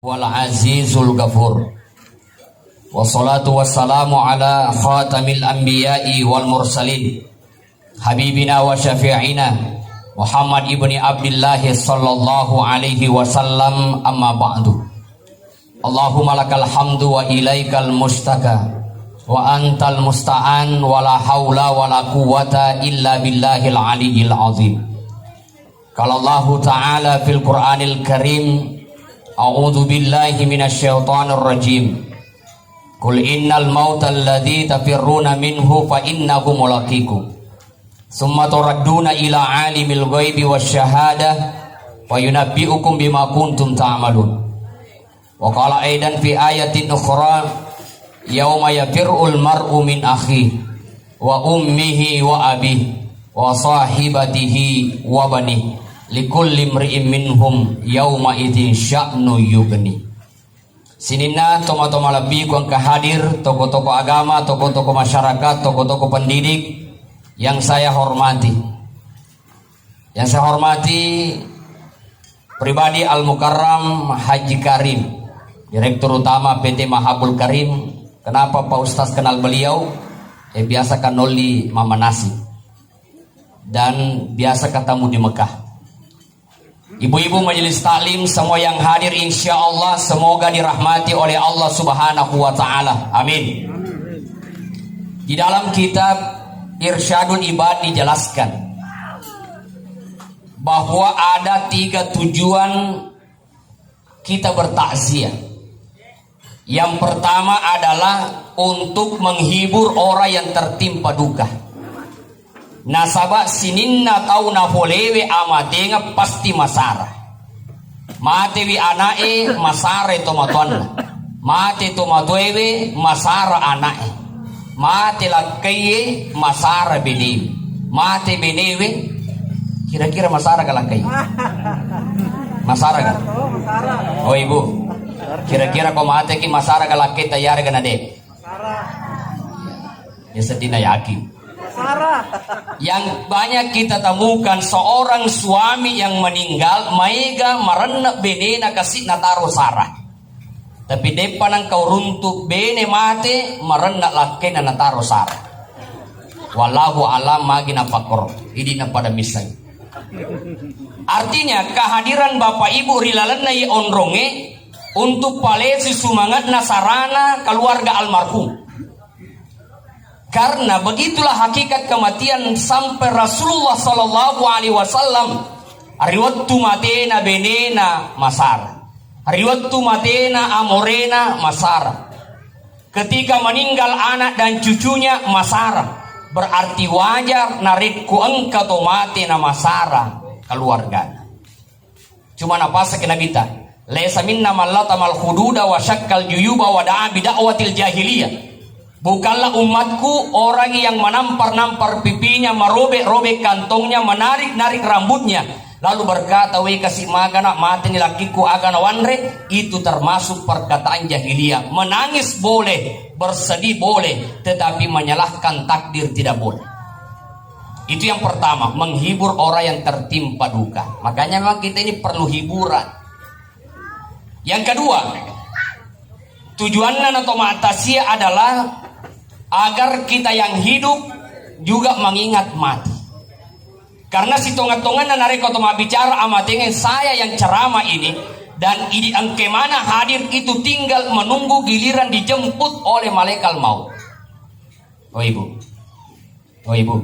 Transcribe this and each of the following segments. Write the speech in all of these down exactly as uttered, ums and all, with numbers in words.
Wal azizul ghafur. Wassalatu wassalamu ala khatamil anbiya'i wal mursalin, habibina wa syafi'ina Muhammad ibni Abdillah sallallahu alaihi wasallam, amma ba'du. Allahumma lakal hamdu wa ilaikal mustaka, wa antal musta'an, wa la haula wa la quwwata illa billahil aliyyil azim. Qala Allahu ta'ala fil Qur'anil Karim, a'udzu billahi minasy syaithanir rajim. Qul innal mautal ladzi tafirruna minhu fa innahu mulaqikum. Tsumma turadduna ila alimil ghaibi wasy syahadah fa yunabbi'ukum bima kuntum ta'malun. Wa qala aidan fi ayatin ukhra, yauma yafirrul mar'u min akhihi wa ummihi wa abihi wa sahibatihi wa banihi, likulli imri'in minhum yauma idzin sya'nu yughni. Sininna tomatoa malebbiku engka hadir, tokoh-tokoh agama, tokoh-tokoh masyarakat, tokoh-tokoh pendidik yang saya hormati. Yang saya hormati pribadi Al Mukarram Haji Karim, Direktur Utama P T Mahabul Karim. Kenapa Pak Ustaz kenal beliau? Eh, biasa kan nolli mama nasi dan biasa ketemu di Mekah. Ibu-ibu majelis taklim semua yang hadir, insya Allah semoga dirahmati oleh Allah Subhanahu wa Ta'ala. Amin. Di dalam kitab Irsyadul Ibad dijelaskan bahwa ada tiga tujuan kita bertakziah. Yang pertama adalah untuk menghibur orang yang tertimpa duka. Nasaba sininna tau napolewe amatenga pasti masara. Matewi ana'e, masara tomatoanna. Mate tomatoewe, masara ana'e. Mate lakkaiye, masara benewe. Mate benewe, kira-kira masara ga lakkai? Masara ga? Oh, Ibu. Kira-kira ko mateki, masara ga lakkai tayare ga nade? Ya, sedih na yakin. Yang banyak kita temukan, seorang suami yang meninggal, maega marenna benena kasi nataro sara. Tapi deppa nengka uruntu bene mate, marenna lakkena nataro sara. Wallahu alam magi napakkoro, idi napada misseng. Artinya, kehadiran Bapak Ibu ri lalenna ye onronge untuk palesi sumangatna sarana keluarga almarhum. Karena begitulah hakikat kematian sampai Rasulullah sallallahu alaihi wasallam, ri wettu matena benena masara, ri wettu matena amorena masara, ketika meninggal anak dan cucunya masara, berarti wajar narekko engka to mate na masara keluargana. Cuma napasaki Nabita, "Laisa minna man latamal hududa wa syakkal juyuba wa da'a bida'watil jahiliyah." Bukanlah umatku orang yang menampar-nampar pipinya, merobek-robek kantongnya, menarik-narik rambutnya, lalu berkata, "Wei kasi magana, mateni lakkikku, aga nawanre." Itu termasuk perkataan jahiliyah. Menangis boleh, bersedih boleh, tetapi menyalahkan takdir tidak boleh. Itu yang pertama, menghibur orang yang tertimpa duka. Makanya memang kita ini perlu hiburan. Yang kedua, tujuanna nato ma'tasia adalah agar kita yang hidup juga mengingat mati. Karena sitonga-tonganna narekko to mabbicara amatengnge saya yang ceramah ini, dan idi engke mana hadir itu tinggal menunggu giliran dijemput oleh malaikat maut. Oh, Ibu. Oh, Ibu.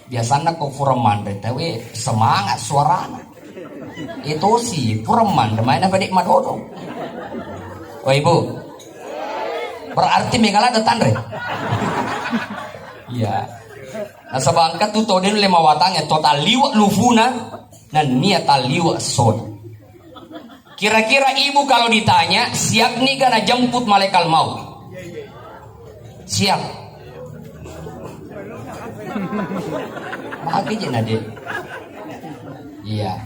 Biasanna ko fureng manre tawe semangat suarana. Etosi fureng manre maena pede madodo. Oh, Ibu. Berarti megala ada tanre. Iya. Nasaba engka tu todeng le mawatang ya total liwa lufuna, nennia talliwa sona. Kira-kira ibu kalau ditanya, siap nih gak najemput malaikat maut? Siap. Maka je nade. Iya.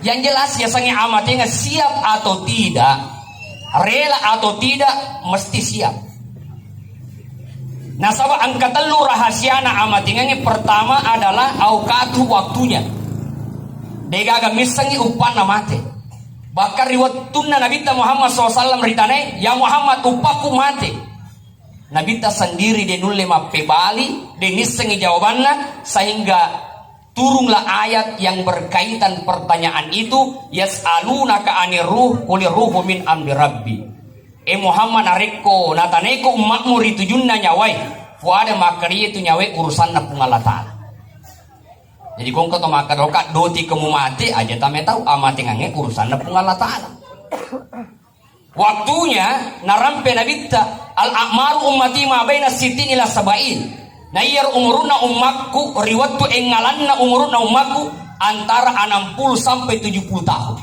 Yang jelas ya sange amatenga siap atau tidak, rela atau tidak, mesti siap. Nasaba engka tellu rahasiana amatengengnge. Pertama adalah aukatu waktunya. Degaga missengi uppanna mate. Bahkan ri wettunna Nabitta Muhammad sallallahu alaihi wasallam ritanae, "Ya Muhammad, uppakku mate." Nabitta sendiri de nulle mappebali, de nissengi jawabanna, sehingga turunlah ayat yang berkaitan pertanyaan itu, "Yas'alunaka anir ruh, qulir ruhu min amri rabbi." Eh Muhammad, narekko nataneko ummatmu ri tujunna nyawae, fuada makkeda, "Iya tu nyawae urusanna Puang Allah Ta'ala." Jadi kongko to makkeda, "Ka doti ko mumate," aja tame tau amatengangnge urusanna Puang Allah Ta'ala. Waktunya narampe Nabitta, "Al a'maru ummati ma baina sittin ila sabain." Na iyaro umurunna ummakku ri wettu engngalanna umurunna ummakku antara enam puluh sampai tujuh puluh tahun.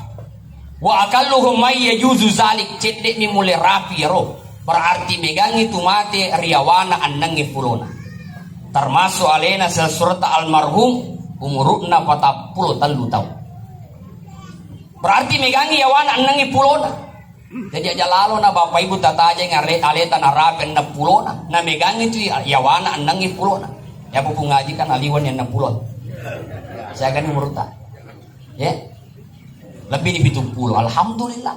"Wa aqalluhum may yajuzu zalik," cedde'ni mulle rapi iyaro. Berarti megangngi tu mate ri yawana ennengnge pulona. Termasuk alena sessurata almarhum umurunna patappulo tellu taung. Berarti megangngi yawana ennengnge pulona. Jadi aja lalo na bapak ibu tatajeng are-, aleta narapi enneng pulona. Na megangngi tu yawana ennengnge pulona. Ya pupung ngaji kan aliwan enneng pulo. Saya kan umurta. Ya. Lebih di pitung puluh. Alhamdulillah.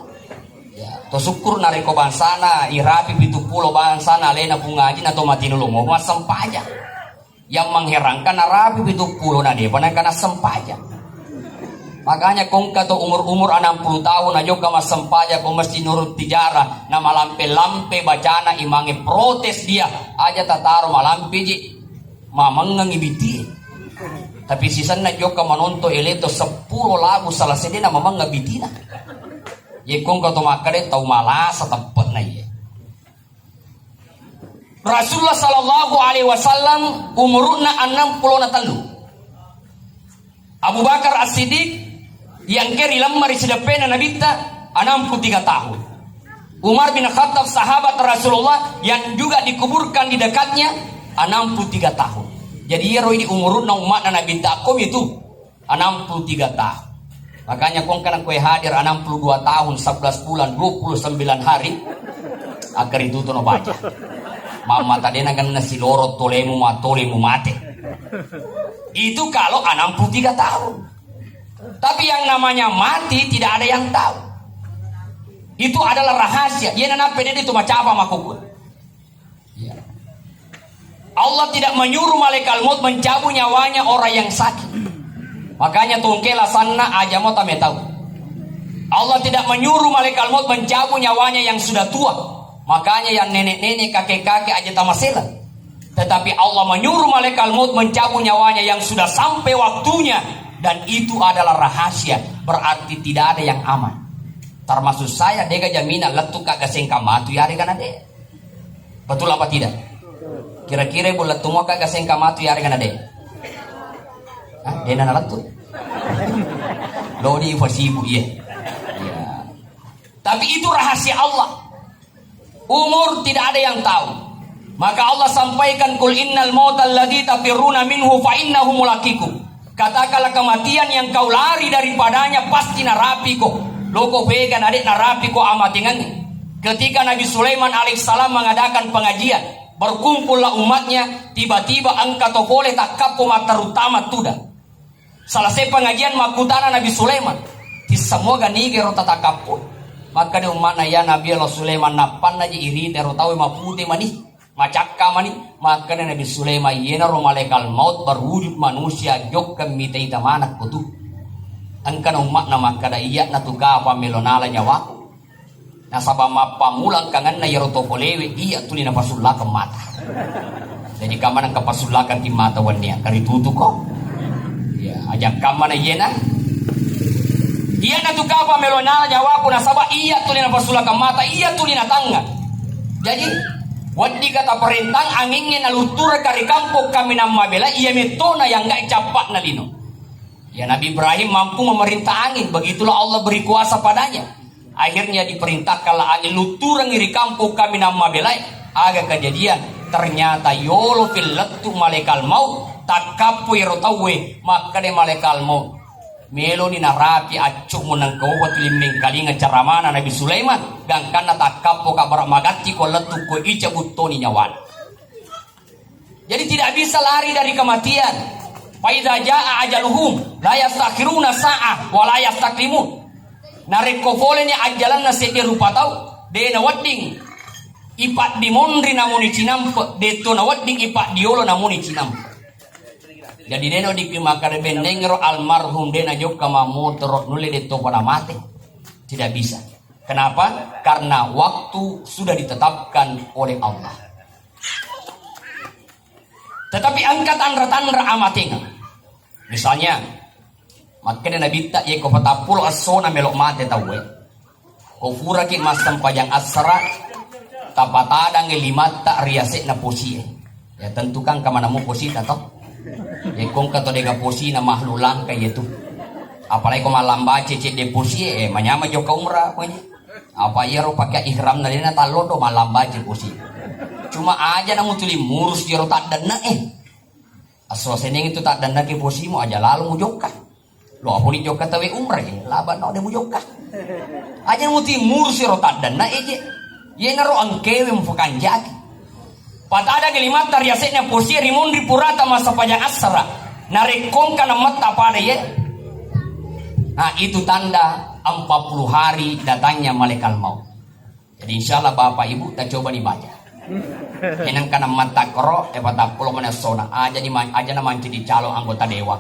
Ya, to syukur narekko bangsana irapi pitung puluh bangsana alena pung ngaji na to mati dulu mau massempajang. Yang mengherankan narapi pitung puluh na depa nengka nassempajang. Makanya kongka to umur-umur enam puluh tahun na jokka massempajang ko mesti nurut tijarah na malampe-lampe bacana imange protes dia aja tataro malampe ji. Mamengngengi bitie. Tapi sisenna jokka manonto eleto seppulo lagu salah sedena mamengngeng bitina. Ye kongko to makkeda tau malasa teppe'na iye. Rasulullah sallallahu alaihi wasallam umurunna enam puluh na tellu. Abu Bakar As-Siddiq yang ke ri lemma ri sideppena Nabitta enam puluh tiga tahun. Umar bin Khattab, sahabat Rasulullah yang juga dikuburkan di dekatnya, enam puluh tiga tahun. Jadi iyaro idi umurunna ummatna Nabitta akko itu enam puluh tiga tahun. Makanya kongkana kue hadir enam puluh dua tahun, sebelas bulan, dua puluh sembilan hari, agar itu tuh no baca. Mama tadena kan nasi loro tolemu ma-, tolemu mate. Itu kalau enam puluh tiga tahun. Tapi yang namanya mati tidak ada yang tahu. Itu adalah rahasia. Iya nana pede itu macapa makukut. Ya. Allah tidak menyuruh malaikat maut mencabut nyawanya orang yang sakit. Makanya tongkela sanna aja mau tame tahu. Allah tidak menyuruh malaikat maut mencabut nyawanya yang sudah tua. Makanya yang nenek-nenek, kakek-kakek aja tamasela. Tetapi Allah menyuruh malaikat maut mencabut nyawanya yang sudah sampai waktunya dan itu adalah rahasia. Berarti tidak ada yang aman. Termasuk saya dega jaminan lettu kaga sengka matu yare kana de. Betul apa tidak? Kira-kira bulan tumua kaga sengka matu yare kana de. Hah? Dena na lettu. Lo di fasibu iya. Iya. Tapi itu rahasia Allah. Umur tidak ada yang tahu. Maka Allah sampaikan, "Qul innal mautal ladzi tafirruna minhu fa innahu mulaqikum." Katakanlah, kematian yang kau lari daripadanya pasti narapiko. Loko pega nade narapiko amatengengnge. Ketika Nabi Sulaiman alaihissalam mengadakan pengajian, berkumpullah umatnya, tiba-tiba engka to pole takkappo matterutama tudang. Selesai pengajian, makkutana Nabi Sulaiman, "Tissemmoga niga ero tatakappo?" Makkeda umma'na, "Ya Nabi Allah Sulaiman, nappannaji irita ero tau mapute mani, macakka mani." Makkeda Nabi Sulaiman, "Iyenaro malaikat maut berwujud manusia, jokkang mita-ita manekko tu." Engkana umma'na makkeda, "Iyya natu kapa melo nala nyawaku?" Nasaba mappammula engkangenna iyaro to polewe, iya tuli napasullakeng mata. Jadi kamma nengka pasullakeng ki mata wennia, karitutuko. Ya, aja kamma na iyena. Iya natu kapa melo nala nyawaku nasaba iya tuli napasullakeng mata, iya tuli natangnga. Jadi weddika taparentang angingnge nalutturaka ri kampong kaminang mabela, iya mettona yang ngai cappa'na lino. Ya, Nabi Ibrahim mampu memerintah angin, begitulah Allah beri kuasa padanya. Akhirnya diperintahkanlah angin, lutturangi ri kampong kaminang mabelae. Aga kejadian? Ternyata yolo fil lettu malaikat maut, takkappo ero tauwe, makkeda malaikat maut, "Meloni narapi accu'mu nengka uwa tuli mengkalinga ceramana Nabi Sulaiman, gangkanna takkappo kabbara magatti ko lettu ko ica buttoni nyawana." Jadi tidak bisa lari dari kematian. Fa idza jaa ajaluhum la yastakhiruna sa'ah wa la yastaqdimun. Narekko poleni ajjalanna seddi rupa tau, de nawedding ipaddimonri namuni cinampe, detto nawedding ipaddiolo namuni cinampe. Jadi de nawedding makkeda bennengero almarhum de najokka mammotoro nulle detto pada mate. Tidak bisa. Kenapa? Karena waktu sudah ditetapkan oleh Allah. Tetapi engka tanra-tanra amatengeng. Misalnya, makkeda Nabitta, yekko patappulo essona melo mate tauwe, ko furaki massempajang assara, tapatadangi limatta ri ase'na posie. Ya tentu kan kamanammu posita to. Yekko engka to dega posina makhluk langka yetu. Apalagi ko mallambace cedde posie, eh, manyama jokka umrah pokoknya. Apa iyaro pakai ihramna dena tallodo mallambace posi. Cuma aja namu tuli murus iyaro taddanna eh. Asso seneng itu taddannaki posimu aja lalo mujokka. Lo apuni jokka tawe umrah eh, laba no de mujokka. Aja namu tuli murus iyaro taddanna eh je. Yenaro engkewe mufakanjaki. Patada kalimatta ri ase'na posie ri monri purata massempajang assara. Narekko engka nametta pada ye. Nah, itu tanda empat puluh hari datangnya malaikat maut. Jadi insyaallah Bapak Ibu tacoba dibaca. Enang kana mattakkoro e patappulo mani essona aja di aja na mancaji calon anggota dewan.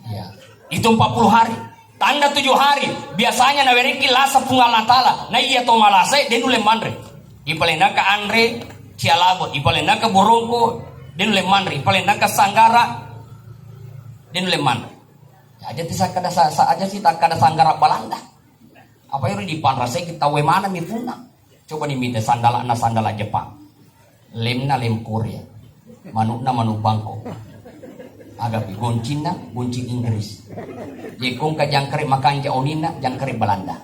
Ya. Itu empat puluh hari. Tanda tujuh hari. Biasanya nawerekki lasa Puang Allah Taala. Na iya to malasa de nulle manre. Ipalennaka anre cialabe, ipalennaka borongko de nulle manre, ipalennaka sanggara de nulle manre. Aja ti sakkada sa, sa aja si takkada sanggara Balanda. Apa ero dipanrasai tauwe maneng mi punna. Coba ni mite sandalana sandala Jepang. Lemna lem Korea. Manukna manuk Bangkok. Agapi goncinna goncing Inggris. Jekko engka jangkare makanja oninna jangkare Balanda.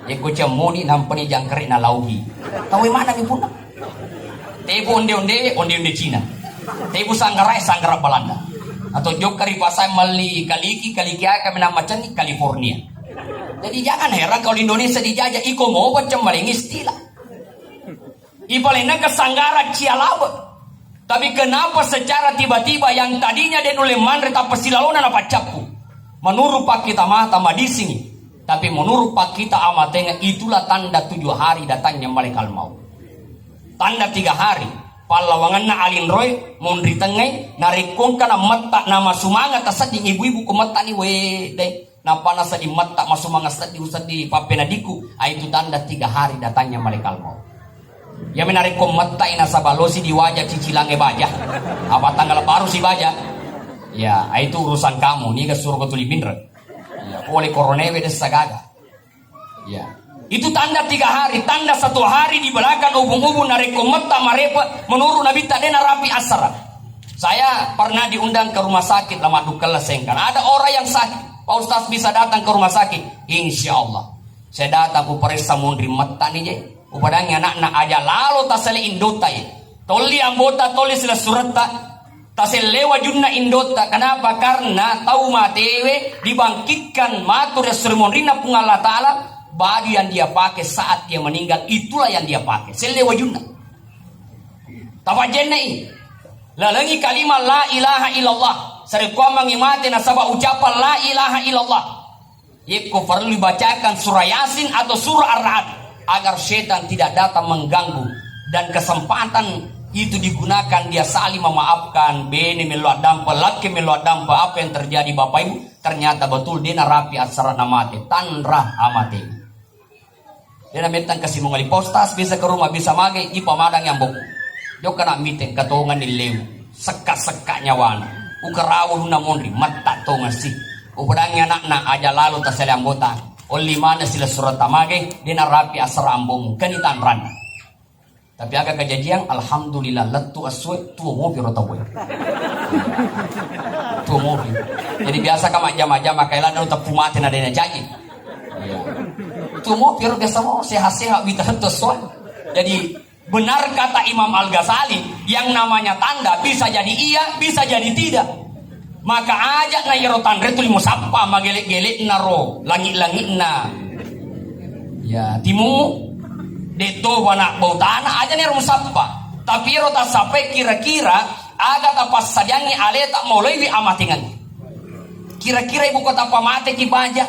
Jekko cemmoni nampani jangkare na lauhi. Tauwe maneng mi punna. Tebu onde-onde, onde-onde Cina. Tebu sanggara, sanggara Balanda. Atau jokka ri pasar melli kaliki, kaliki aga menang macenni California. Jadi jangan heran kalau Indonesia dijajah, iko mau baca maling istilah. Ipalennaka sanggara cialabe. Tapi kenapa secara tiba-tiba yang tadinya de nulle manre tappa silalona napaccappu? Menurut pakkita mata madisingi. Tapi menurut pakkita amatengeng itulah tanda tujuh hari datangnya malaikat maut. Tanda tiga hari, pallawangenna alinroe, monri tengngai, narekko engka nametta namasumanga tasedding ibu-ibu ko mettani we dai, nappa nasedding metta masumanga seddi useddi pappenadiku, aitu tanda tiga hari datangnya malaikat maut. Yami narekko mettai nasaba losi diwaja cicilangnge baja, apa tanggal baru si baja, ya aitu urusan kamu, niga suruh tuli minre. Ya, pole koronewe dessa gaga. Ya. Itu tanda tiga hari, tanda satu hari di belakang ubung-ubung narekko metta marepe menurut Nabitta de narapi assara. Saya pernah diundang ke rumah sakit lama dukella sengkan. Ada orang yang sakit, Pak Ustaz bisa datang ke rumah sakit? Insya Allah. Saya datang ku periksa munri metta ni je. Upadangi anakna aja lalo tasele indota ye. Tolli ambota tolli sila suretta. Tasellewa junna indotta. Kenapa? Karena tau matewe dibangkitkan matu ri esso ri monrinna Puang Allah Ta'ala, baju yang dia pakai saat dia meninggal itulah yang dia pakai. Sellewa junna. Tapajennei. Lalengi kalimat la ilaha illallah. Sarekkuammengi mate nasaba ucapan la ilaha illallah. Yekko parellu dibacakan surah Yasin atau surah Ar-Ra'd agar setan tidak datang mengganggu. Dan kesempatan itu digunakan dia saling memaafkan, bene melo addampa, lakke melo addampa, apa yang terjadi Bapak Ibu, ternyata betul dia narapi asarana mate, tanra amate. Dia namettang kasi mengali postas, bisa ke rumah, bisa mage, ipa madang yang boku. Jokka nak miteng, katongan ni leu, sekka-sekka nyawana. Ukarawa luna monri, matta tongan si. Upadangi anakna aja lalo tasale ambota. Olli mana sila surat tamage, dia narapi asara ambomu, kani tanranna. Tapi aga kejadian, alhamdulillah, lettu asue, tuo mopi ro tau. Tuo mopi. Jadi biasa ka majjama-jama, kaila nau teppu mate na dena jaji. Iya. Tuo mopi ro biasa mau sehat-sehat, wita lettu asue. Jadi, benar kata Imam Al-Ghazali, yang namanya tanda bisa jadi iya, bisa jadi tidak. Maka aja na iyaro tanre tuli musappa magele-gelekna ro, langit-langitna. Ya, timu, detto wana bautana, aja na iyaro musappa. Tapi iyaro tassapai kira-kira aga tapassadiangi aleta moloiwi amatengan. Kira-kira ibu kota pamate ki baja.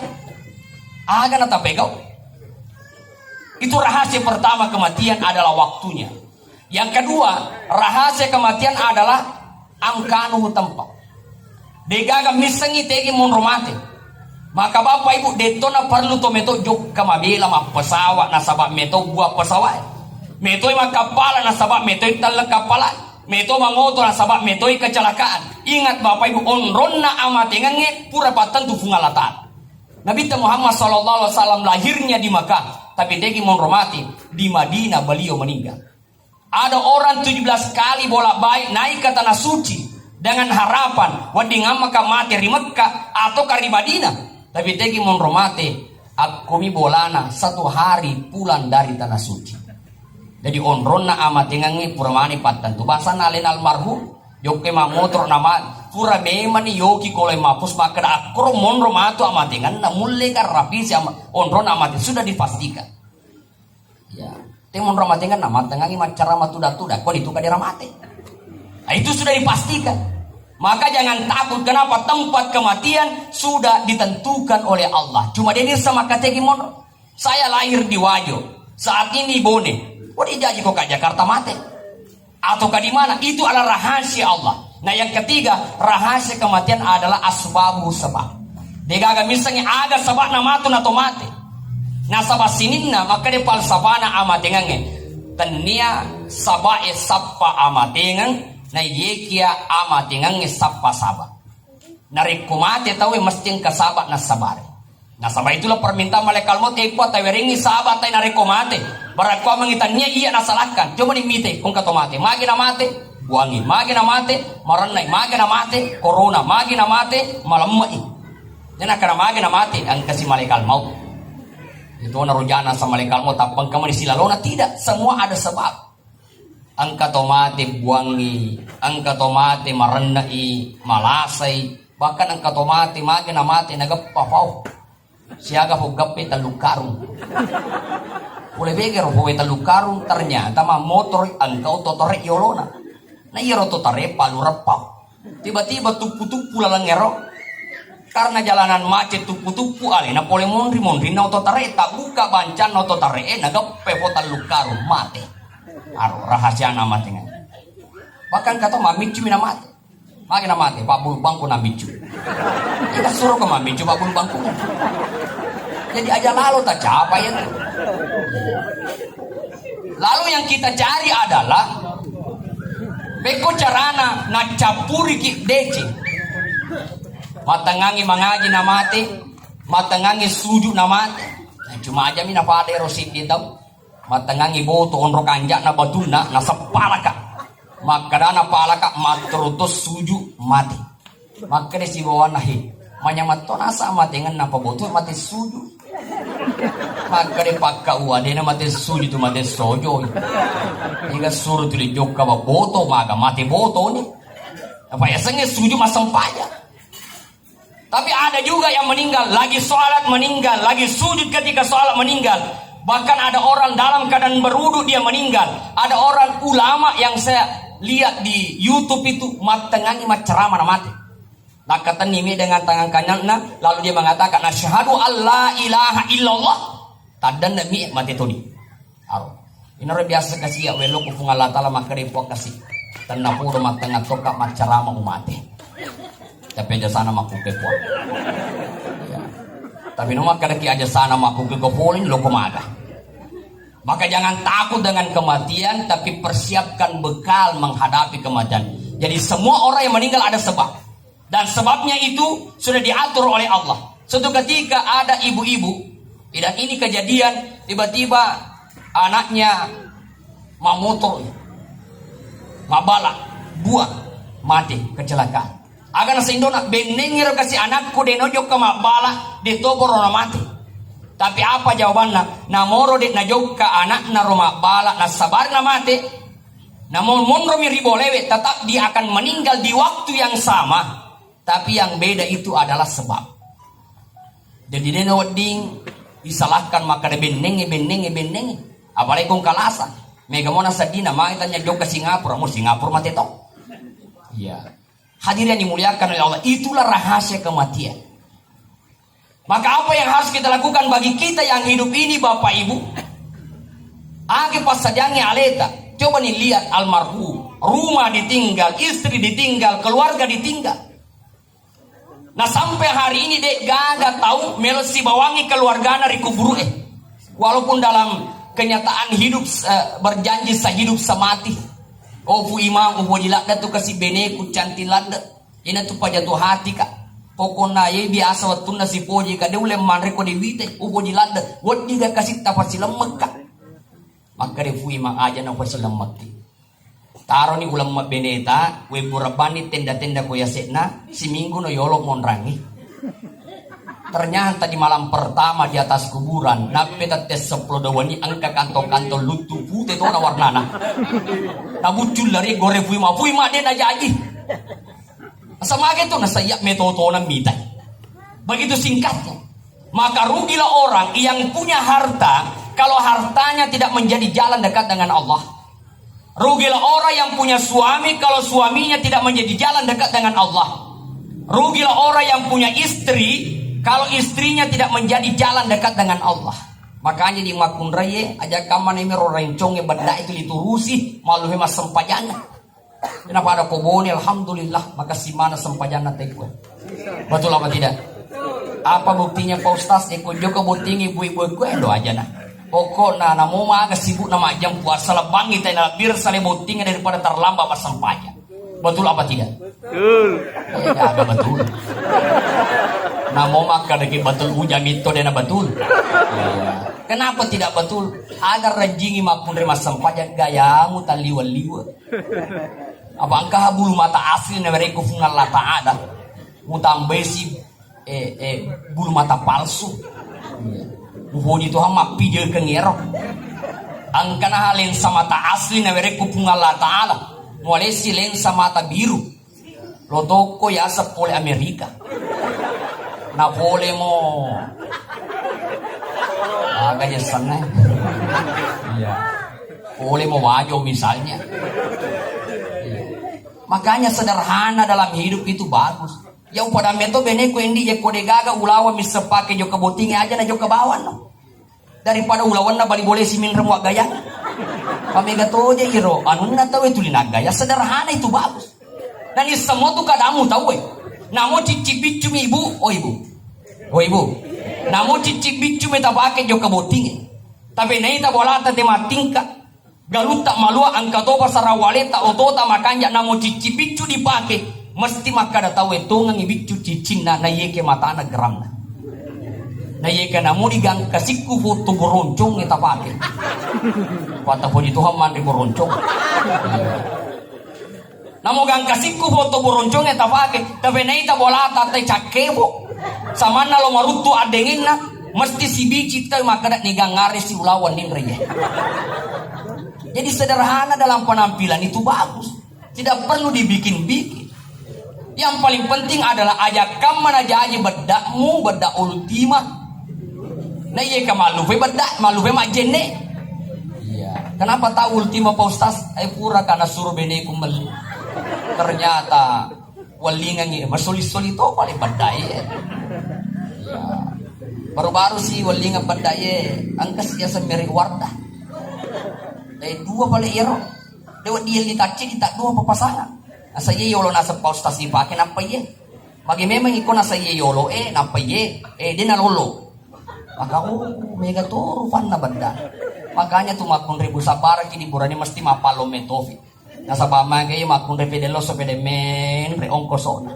Aga natapegau. Itu rahasia pertama kematian adalah waktunya. Yang kedua, rahasia kematian adalah angkanu tempat. Degaga missengi tegi monro mate. Maka Bapak Ibu, detto na perlu to meto jokka mabela mappesawa nasaba meto buah pesawa. Metoi makkappala nasaba metoi telleng kappala. Meto mangoto nasaba metoi kecelakaan. Ingat Bapak Ibu, onronna amatengengnge pura pattentu Puang Allah Ta'ala. Nabitta Muhammad sallallahu alaihi wasallam lahirnya di Makkah, tapi tegi monro mate di Madinah beliau meninggal. Ada orang tujuh belas kali bolak-balik naik ke tanah suci dengan harapan wedding ammaka mate ri Mekkah atau ka ri Madinah. Tapi tegi monro mate, akkomi bolana satu hari pulang dari tanah suci. Jadi onronna amatengengnge pura mani pattentu. Bangsana alena almarhum, jokke mammotoro nama pura memani yoki koloi mapus makkeda akkoro monro matu amatengenna mulle garapisi ama-, onronna amate sudah dipastikan. Ya, te monro amatengenna mattengangi maccarama tuda-tuda, koni tu kadera mate. Nah, itu sudah dipastikan. Maka jangan takut, kenapa tempat kematian sudah ditentukan oleh Allah. Cuma dia ini sama kategi monro. Saya lahir di Wajo, saat ini Bone. Kok dijaji kok ka Jakarta mate? Atau ka di mana? Itu adalah rahasia Allah. Nah, yang ketiga, rahasia kematian adalah asbabu sebab. Degaga misalnya aga sebab na matu na to mate. Nasaba sininna makkeda falsafana amatengengnge. Tennia sabae sappa amatengeng, na yekia amatengengnge sappa saba. Narekko mate tauwe mesti engka saba nassabari. Nasaba itulah permintaan malaikat maut, e Puang, tawerengngi saba tai narekko mate. Barakko amengi tannia iya nasalahkan. Coba ni mite, ko engka to mate. Magi na mate? Buangi. Magi na mate? Marennai. Magi na mate? Corona. Magi na mate? Malemme'i. Nena kana magi na mate? Engkasi malaikat maut. Itu na rojana sa malaikat maut, tappa engka mani silalona. Tidak, semua ada sebab. Engka to mate buangi, engka to mate marenne'i, malasai, bahkan engka to mate mage na mate nageppa pau. Siaga pau geppe tellu karung. Pole bege ro powe tellu karung, ternyata mammotor engka oto tore yolona. Na iyaro oto tore palu reppau. Tiba-tiba tuppu-tuppu laleng ero. Karena jalanan macet tuppu-tuppu, alena pole monri-monrinna oto tare, tabbuka bancanna oto tare, eh, nageppe po tellu karung, mate. Aro rahasiana mate ngai. Bahkan kata mamiccu mi na mate. Mage na mate, pabbulu bangku na miccu. Kita suruh ke mamiccu pabbulu bangku. Jadi aja lalo tak capai ya. Lalu yang kita cari adalah, pekko carana naccappuriki deceng. Mattengangi mangaji na mate, mattengangi suju na mate. Nah, cuma aja mi na pada ero siddi tau. Mattengangi boto onro kanja'na batunna, naseppalaka. Makkadana palaka matteru to suju mate. Makkeda sibawanna, "He, manyameng to nasa matengenna pabotu mate suju." Makkeda pakka uwa, "Dena mate suju tu, mate sojo." Iga suru tuli jokka ba boto, maga mate boto ni. Apa yasengnge suju massempajang. Tapi ada juga yang meninggal, lagi sholat meninggal, lagi sujud ketika sholat meninggal. Bahkan ada orang dalam keadaan berwudu dia meninggal. Ada orang ulama yang saya lihat di YouTube itu mattengangi macceramah na mate. Nakkatenni mi dengan tangan kananna, lalu dia mengatakan, "Asyhadu alla ilaha illallah." Taddanna mi mate toni. Aro. Inaro biasa kasi ya welo ku Puang Allah Taala makkeda, "Puang kasi. Tenna podo mattenga tokka macceramah umate." Tapi aja sana makkuke Puang. Ya. Tapi no makkeda ki aja sana makkuke ko polin lo ko maga. Maka jangan takut dengan kematian, tapi persiapkan bekal menghadapi kematian. Jadi semua orang yang meninggal ada sebab. Dan sebabnya itu sudah diatur oleh Allah. Suatu ketika ada ibu-ibu, dan ini kejadian, tiba-tiba anaknya mamotor, mabala, buang, mati, kecelakaan. Aga naseng indona, "Bennengi ro kasi anakku, de nojokka mabala, de toporo na mati." Tapi apa jawabanna? Namoro de najokka anakna ro mabala, nassabari na mati, Namun monromi ri bolewe, tetap dia akan meninggal di waktu yang sama, tapi yang beda itu adalah sebab. Jadi dena wedding disalahkan makkeda bennengnge, bennengnge, bennengnge. Apalagi kong kalasa. Mega mona seddina mai tanya jokka Singapura, mo Singapura mate to. Iya. Hadirin yang dimuliakan oleh Allah, itulah rahasia kematian. Maka apa yang harus kita lakukan bagi kita yang hidup ini, Bapak Ibu? Agi passadiangngi aleta. Coba nih lihat almarhum. Rumah ditinggal, istri ditinggal, keluarga ditinggal. Nah, sampai hari ini de' gaga tau melo sibawangi keluargana ri kuburu'e. Walaupun dalam kenyataan hidup, eh, berjanji sehidup semati. Oh, Fu Imang, upoji ladde tu kasi beneku cantik ladde. Ina tu pajatu hati ka. Pokokna ye biasa wettunna sipoji ka de' ulle manre ko de' wite, upoji ladde. Weddi ga kasi tapasilemmek ka. Makkeda Fu Imang aja na pasilemmekki. Taroni uleng mabbeneta, webbu rebbanni tenda-tenda ko yase'na, siminggu no yolo monrangi. Ternyata di malam pertama di atas kuburan, nappe tette seppulo dua wenni engka kantong-kantong luttu pute tona warnana. Nabuccul lari gore Fuima, Fuima de' najaji. Samage tu nasayya metotona mitai. Begitu singkatnya. Maka rugilah orang yang punya harta kalau hartanya tidak menjadi jalan dekat dengan Allah. Rugilah orang yang punya suami kalau suaminya tidak menjadi jalan dekat dengan Allah. Rugilah orang yang punya istri kalau istrinya tidak menjadi jalan dekat dengan Allah. Makanya di makkunraie aja kamane mero renconge bedda itu diturusi malu he massempajana. Kenapa ada kobone, alhamdulillah, makasih mana sempajanna tekwe. Betul apa tidak? Apa buktinya Pak Ustaz? Eko joko bottingi ibu-ibu kue do aja nah. Pokokna namo maga sibuk na majjempu asal bangi tena bir sale bottingi daripada terlambat pas sempajang. Betul apa tidak? Betul. Eh, ada betul. Namo makkadaki betul ujang itu dena betul. Iya. Kenapa tidak betul? Agar rajingi makkunrai massempajang gayamu taliwa-liwa. Apa engka bulu mata asli nawerekko Puang Allah Ta'ala. Mutambai si, eh, eh, bulu mata palsu. Mupoji Tuhan mappijekeng ero. Engkana lensa mata asli nawerekko Puang Allah Ta'ala. Mualesi lensa mata biru. Lo tokko yaseng pole Amerika. Na pole mo. Aga yassenna. Iya. Pole mo Wajo misalnya. Iya. Makanya sederhana dalam hidup itu bagus. Ya upada meto beneku endi ye kode gaga ulawa missepake jokka bottingi aja na jokka bawang no. Daripada ulawanna bali boleh si minreng wa gaya. Pamega toje iro anunna tawe tuli nagaya sederhana itu bagus. Dan semua tu kadamu tawe. Namo cicci biccu mi ibu, oh ibu. Oh ibu. Namo cicci biccu mi tapake jokka bottingi. Tapi naita bolata te matingka. Galutta malua engka topa sarawaleta otota makanja namo cicci biccu dipake, mesti makkada tau e tongengi biccu ciccinna na yeke matana geramna. Na yeke namo digangka sikku foto boroncong e tapake. Pata puji Tuhan manre boroncong. Namo gangka sikku foto boroncong e tapake, tapi naita bolata te cakkebo. Samanna lo maruttu addengenna, mesti sibici tau makkada ni gangare si ulawan ninre ye. Jadi sederhana dalam penampilan itu bagus. Tidak perlu dibikin-bikin. Yang paling penting adalah ajakkan mana jaji bedakmu, bedak Ultima. Nah iya ke malu pe bedak, malu pe majenne. Iya. Kenapa tahu Ultima Pak Ustaz? Eh pura karena suruh beneku meli. Ternyata wellingangi masuli-suli to paling bedak ya. Iya. Baru-baru si wellingang bedak ya, angka si jasa merek Wardah. Eh dua paling ero. Dewa dia li tacci di tak dua papasangan. Asa iye yolo naseng Pak Ustaz sipake nappa iye. Magi memang iko nasa iye yolo e nappa iye. Eh dia nalolo. Maka oh mega to rupanna benda. Makanya tu makkunre bu sabaraki di burane mesti mapallo metofi. Nasaba mage iya makkunre pede loso pede menre ongkosona.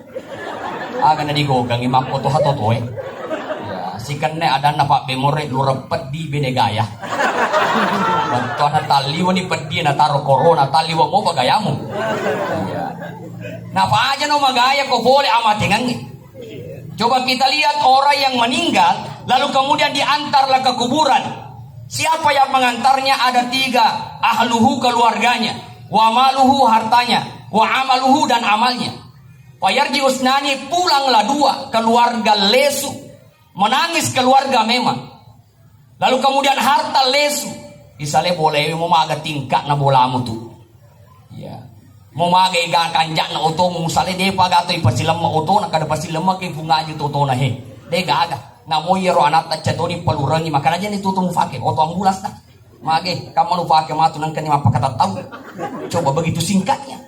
Aga na digogangi makko to hato toe. Ya, sikenne adanna Pak Bemore lureng peddi bene gaya. Bantuana talliwani peddi na taro corona, talliwa mopa gayamu. Iya. Napa aja no magaya ko pole amatengangnge. Coba kita lihat orang yang meninggal lalu kemudian diantarlah ke kuburan. Siapa yang mengantarnya? Ada tiga, ahluhu keluarganya, wa maluhu hartanya, wa amaluhu dan amalnya. Fayarji usnani pulanglah dua keluarga lesu. Menangis keluarga memang. Lalu kemudian harta lesu. Isale bolewe mo maga tingka'na bolamu tu. Iya. Mo maga ega kanja'na otomu musale depa gato ipasilemma otona kada pasilemma ke pungaji tu otona he. De gaga. Namo iyaro anatta catoni palurengi, makana jani tutu mufake oto ambulans ta. Mage, kamma nufake matu nengkani mappakatattau. Coba begitu singkatnya.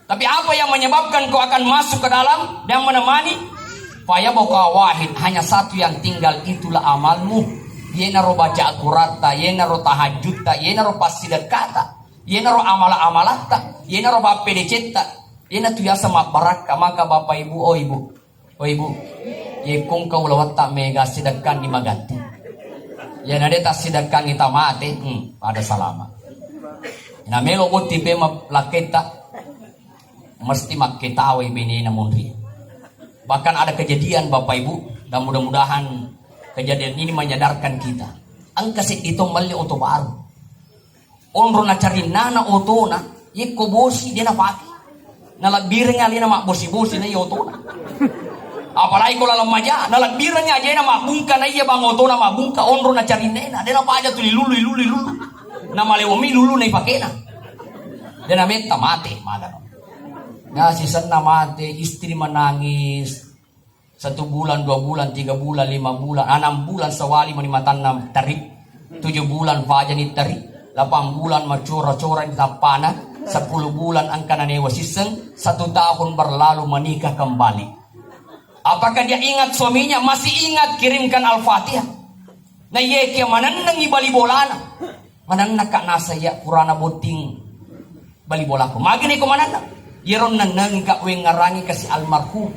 Tapi apa yang menyebabkan kau akan masuk ke dalam dan menemani? Fayabqa wahid, hanya satu yang tinggal, itulah amalmu. Yenaro baca Al-Qur'anta, yenaro tahajjutta, yenaro passidekkata, yenaro amala-amalatta, yenaro pappedecetta, yenatu yaseng mabbarakka. Maka Bapak Ibu, oh Ibu, oh Ibu, yekko engka ulawatta mega sidekkanni magatti. Yana de tassidekkangi tamate, hmm, pada salama. Na melo botting pema lakketta, mesti makketawai benena monri. Bahkan ada kejadian Bapak Ibu, dan mudah-mudahan kejadian ini menyadarkan kita. Engka seddi to melli oto baru. Onro nacarinnana otona, yekko bosi de napake. Nalebbirengngi alena mabbosi-bosi na iya otona. Apalagi ko laleng maja, nalebbirengngi ajena mabbungka na iya bang otona mabbungka, onro nacarinnena, de napaja tuli lulu, lulu, lulu. Namalewomi lulu na ipakena. De nametta mate, magano. Na sisenna mate, istri menangis. Satu bulan, dua bulan, tiga bulan, lima bulan, enam bulan sawali mani matanna teri. Tujuh bulan fajani teri. Delapan bulan macora-cora di tappana. Sepuluh bulan engka nanewa sisseng. Satu tahun berlalu menikah kembali. Apakah dia ingat suaminya? Masih ingat, kirimkan Al-Fatihah. Na iye kia manennengi bali bolana. Manennaka nasaya purana botting bali bolaku. Magi neko manenneng? Yero nennengika wengngarangi kasi almarhum.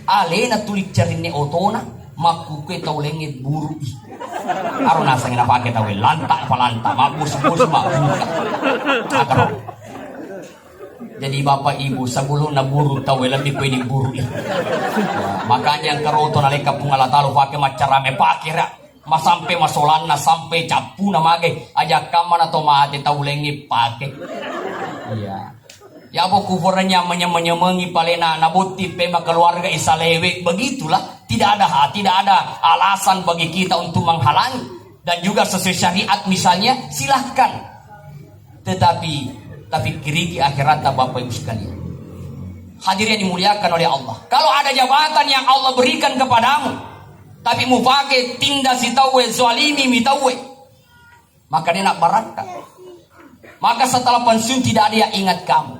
Alena tuli carinne otona, makkukue tau laingnge burui. Aro nasengnge napake tau lanta palanta, mabbosi-bosi mabbuka. Akaro. Jadi Bapak Ibu, sebelum naburu tau lebih kue diburui. Makanya engka roto naleka Puang Allah Taala pake maccarame pakira. Masampe masolanna, sampe cappuna mage, aja kammana to mate tau laingnge pake. Iya. Ya apa kuburannya menyemeng-nyemengi palena, nabotti pema keluarga isalewe. Begitulah, tidak ada ha-, tidak ada alasan bagi kita untuk menghalangi. Dan juga sesuai syariat misalnya, silahkan. Tetapi, tapi kiriki akhiratnya Bapak Ibu sekalian. Hadirin yang dimuliakan oleh Allah. Kalau ada jabatan yang Allah berikan kepadamu, tapi mufake tinda sitauwe, zalimi mitauwe, maka dia nak barakka. Maka setelah pensiun tidak ada yang ingat kamu.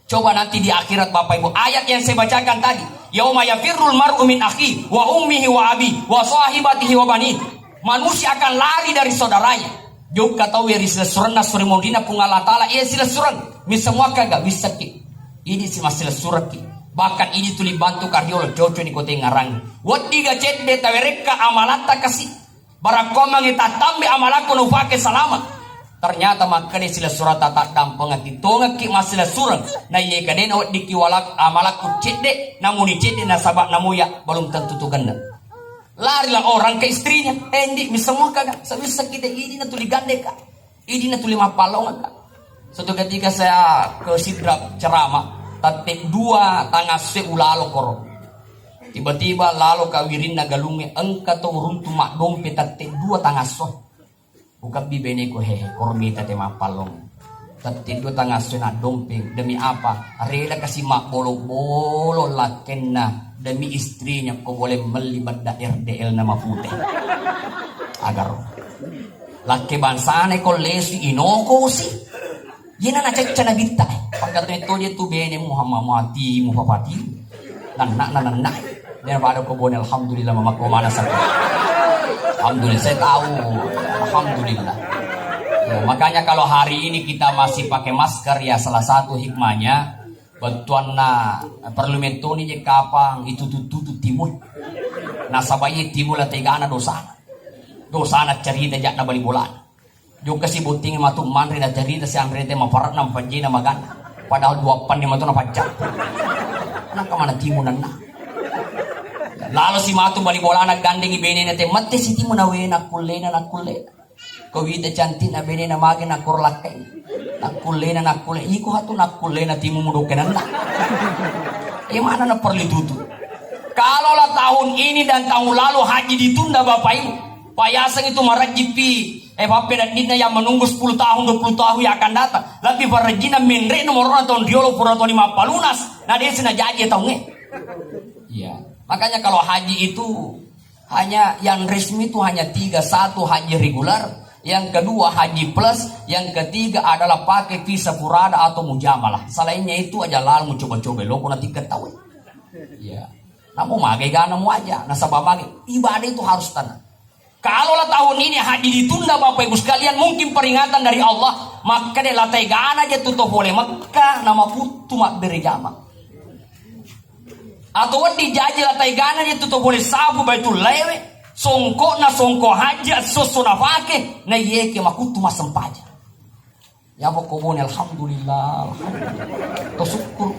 Coba nanti di akhirat Bapak Ibu, ayat yang saya bacakan tadi, "Yauma yafirrul mar'u min akhi wa ummihi wa abi wa sahibatihi wa bani." Manusia akan lari dari saudaranya. Jokka tau ri silessurenna suri monrina Puang Allah Taala, iya silessureng. Misseng muakkaga? Wissakki. Idi si massilessurekki. Bahkan idi tuli bantu kariolo coco ni kote ngarang. Weddiga cedde tawerekka amalatta kasi. Barakkomangngi tattambe amalakko nufake salama. Ternyata makkeda silessurata taddampengekki, tongekki massilessureng. Na iye kadena weddikki walak-, amalakku cedde, namuni cedde nasaba namuya belum tentu tu genne. Larilah orang ke istrinya. Eh, ndi, misseng muakkaga? Sawisseng kita ini na tuli gandeka. Ini na tuli mappallongekka. Suatu ketika saya ke Sidrap ceramah, tette dua tangasse ulalo koro. Tiba-tiba lalo ka wirinna galungnge, engka to uruntu maddompe tette dua tangasso. Ukabbi beneko, hehe, koro mita te mappallong. Tette dua tangasso naddompeng. Demi apa? Rela kasi mabbolo-bolo lakkenna demi istrinya ko boleh melli bedda R D L na mapute. Agaro. Lakke bangsana ko lesu inokosi. Yena nacecca nabitta. Pangkatoni to dia tu bene Muhammad mati, Muhammad mati. Nanna, nanna. Dia pada ko bone, alhamdulillah, mama ko mana sakit. Alhamdulillah, saya tahu. Alhamdulillah. Ya, makanya kalau hari ini kita masih pakai masker, ya salah satu hikmahnya, bettuanna perlu metoni je kapang itu tutu timun. Nasaba iye timun la tegana dosana. Dosana cerita jakna bali bolana. Jokka si botting matu manre na cerita si anre te maparak na pajjena maganna. Padahal dua panni matu na pajja. Nangka mana timunanna. Lalo si matu bali bolana gandengi benena te, mette si timu na we, nakkullena, nakkullena. Ko wita cantikna benena mage nakkoro lakkai. Nakkullena, nakkulle. Iko hatu nakkullena timu mudokenanna. E mana na perlu tutu. Kalaulah tahun ini dan tahun lalu haji ditunda Bapak Ibu, payaseng itu marajjipi. Eh, pappeneddinna yang menunggu sepuluh tahun, dua puluh tahun yang akan datang. Lebih parajjina menre nomorona tahun riolo pura toni mappalunas. Na desi na jaji tahungnge. Iya. Makanya kalau haji itu Hanya yang resmi itu hanya tiga, satu haji reguler, yang kedua haji plus, yang ketiga adalah pakai visa furada atau mujamalah. Selainnya itu aja lalu coba-coba lo kuna tiket tahu. Ya. Namu magai gana mu aja, nasaba magai ibadah itu harus tenang. Kalau lah tahun ini haji ditunda, Bapak Ibu sekalian, mungkin peringatan dari Allah, maka de latai gana je tu to pole Mekah nama puttu mabbere jama. Atau wedding jaji latai gana je tu to pole sabu Baitul Lewe, songkok na songkok haji, sosso na pake, na yeke makuttu massempajang. Ya pokok bone, alhamdulillah, alhamdulillah. To syukur.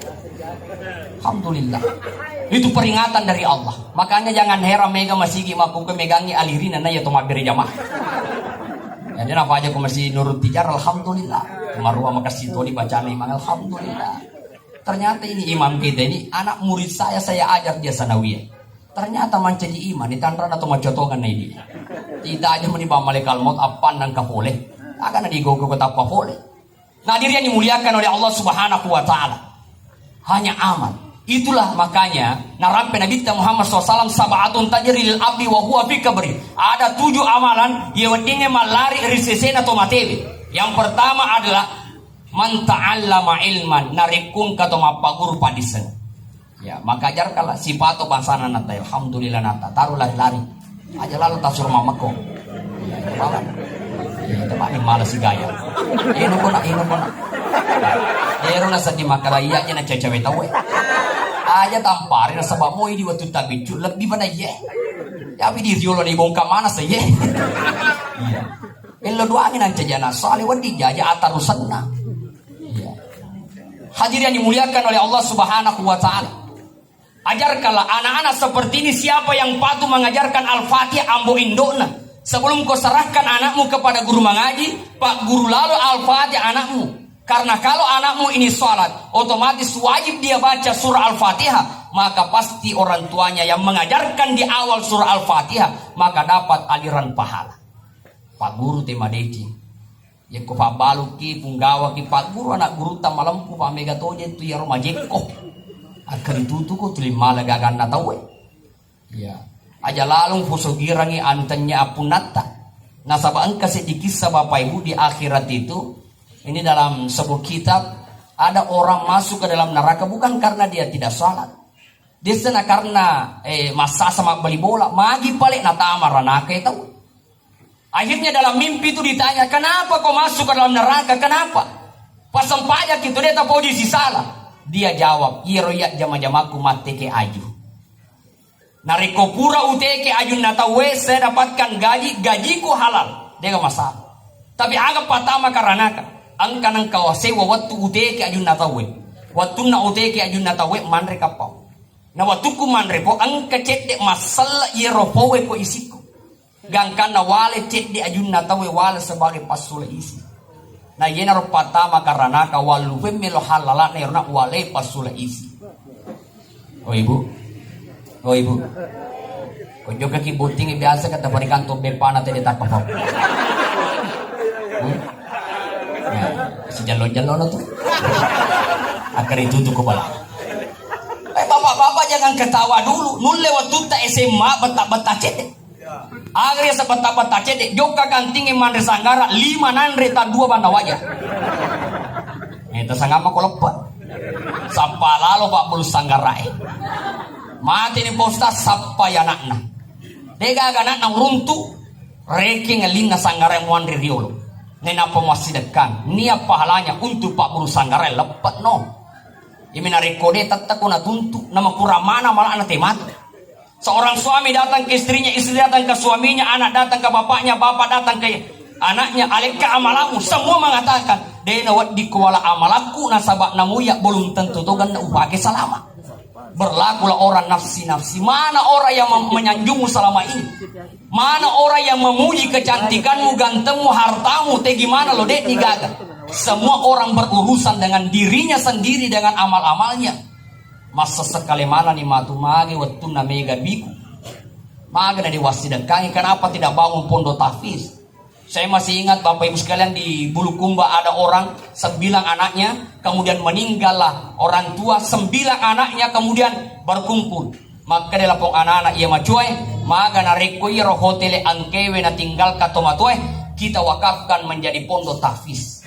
Alhamdulillah. Itu peringatan dari Allah. Makanya jangan heran mega masigi makkuke megangi alirina na ya to mabbere jamaah. Jadi napa aja ku masih nurut tijar, alhamdulillah. Marua makasih toli bacana imang, alhamdulillah. Ternyata ini imam kita ini anak murid saya, saya ajar dia sanawiyah. Ternyata mancaji iman, di tanrana to macotongan na ini. Tidak aja meni bang malaikat maut appan nangka pole. Akan digogo ke tappa pole. Nah, diri yang dimuliakan oleh Allah Subhanahu wa Ta'ala. Hanya amal. Itulah makanya narampe Nabi Muhammad sallallahu alaihi wasallam, "Sab'atun tajri lil abdi wa huwa fi kabri." Ada tujuh amalan yang weddinge mallari ri sesena to matewe. Yang pertama adalah man ta'allama ilman, narekkungka to mappaguru paddisseng. Ya, maka ajarkanlah sipato bangsana nata, alhamdulillah nata, taruh lari-lari. Aja lalu tasur mamako. Ya, itu banget. Ya, itu banget malas si gaya. Ino kona, ino kona. Ero na sedih makala iya aja na cawe-cawe tahu. Aja tampari na sebab mau di waktu tabiccu lebih pada iya. Ya, tapi di riolo ni bongkar mana sih iya. Iya. Elo doangi nanca jana soalnya wedi jaja atarusanna. Iya. Hadirin yang dimuliakan oleh Allah Subhanahu wa Ta'ala. Ajarkanlah anak-anak seperti ini, siapa yang patuh mengajarkan Al-Fatihah ambo indokna. Sebelum kau serahkan anakmu kepada guru mengaji, pak guru lalu Al-Fatihah anakmu. Karena kalau anakmu ini sholat, otomatis wajib dia baca surah Al-Fatihah. Maka pasti orang tuanya yang mengajarkan di awal surah Al-Fatihah, maka dapat aliran pahala. Pak guru te madeceng. Yekko pabbaluki, punggawaki, pagguru anak gurutta malempu, pamega toje tu iyaro majekko. Akkaritutuko tuli mala gaganna tauwe. Iya. Aja lalung pusogirangi antennya appunnatta. Nasaba engka seddi kissa Bapak Ibu di akhirat itu. Ini dalam sebuah kitab, ada orang masuk ke dalam neraka bukan karena dia tidak salat. Dia sana karena eh, massasa mabbali bola, magi pale natama ranaka tau. Akhirnya dalam mimpi itu ditanya, "Kenapa kau masuk ke dalam neraka? Kenapa? Pasempajaki tu deta poji sisala." Dia jawab, "Iyaro iya jama-jamaku matteke aju. Narekko pura uteke ajunna tauwe, saya dapatkan gaji, gajiku halal. Dega masalah. Tapi aga patama karanaka, engka nengka sewa wettu uteke ajunna tauwe. Wettunna uteke ajunna tauwe, manre kappau. Na wettukku manre po, engka cedde masselle iyaro powe ko isikku." Gangkanna wale cedde ajunna tauwe wale sebagai passule isi. Na yenaro patama karanaka wallu pemmelo hallalana iyaro na wale passule isi. Oh ibu, oh ibu, ko jokaki botting biasa kata parikanto bepana tede tappa pau. Hmm? Ya, sijallo-jallo no tu. Akari tutu ko bala. Eh bapak-bapak jangan ketawa dulu. Nulle wattutta S M A betta-betta cedde. Aga riaseng betta-betta cedde, jokka kantingnge manre sanggara, lima nanre, taddua banna waja. Eh, tasangamma ko leppe. Sappa lalo pabbulu sanggarae. Mateni Pak Ustaz, sappai anakna. Degaga anakna uruntu, rekeng ellinna sanggarae muanre riolo. Nenappa muassidekkang, nia pahalanya untuk pabbulu sanggarae leppe no. Imi narekko de tette ko natuntu, namakurang mana malana te matu. Seorang suami datang ke istrinya, istri datang ke suaminya, anak datang ke bapaknya, bapak datang ke anaknya, alekka amalamu, semua mengatakan, "De naweddikko wala amalakku, nasaba namuya belum tentu to ganna upake salama." Berlakulah orang nafsi-nafsi. Mana orang yang mem-, menyanjungmu selama ini? Mana orang yang memuji kecantikanmu, gantengmu, hartamu, te gimana lo, de nigaga. Semua orang berurusan dengan dirinya sendiri, dengan amal-amalnya. Massessekale manani matu mage wettunna mega biku. Maga na diwassidekkangi, kenapa tidak bangun pondok tahfiz? Saya masih ingat Bapak Ibu sekalian di Bulukumba ada orang sembilan anaknya, kemudian meninggallah orang tua, sembilan anaknya kemudian berkumpul. Makkeda lapong anana iya macoae, maga narekko iyaro hotele engkewe natinggalka tomatoae, kita wakafkan menjadi pondok tahfiz.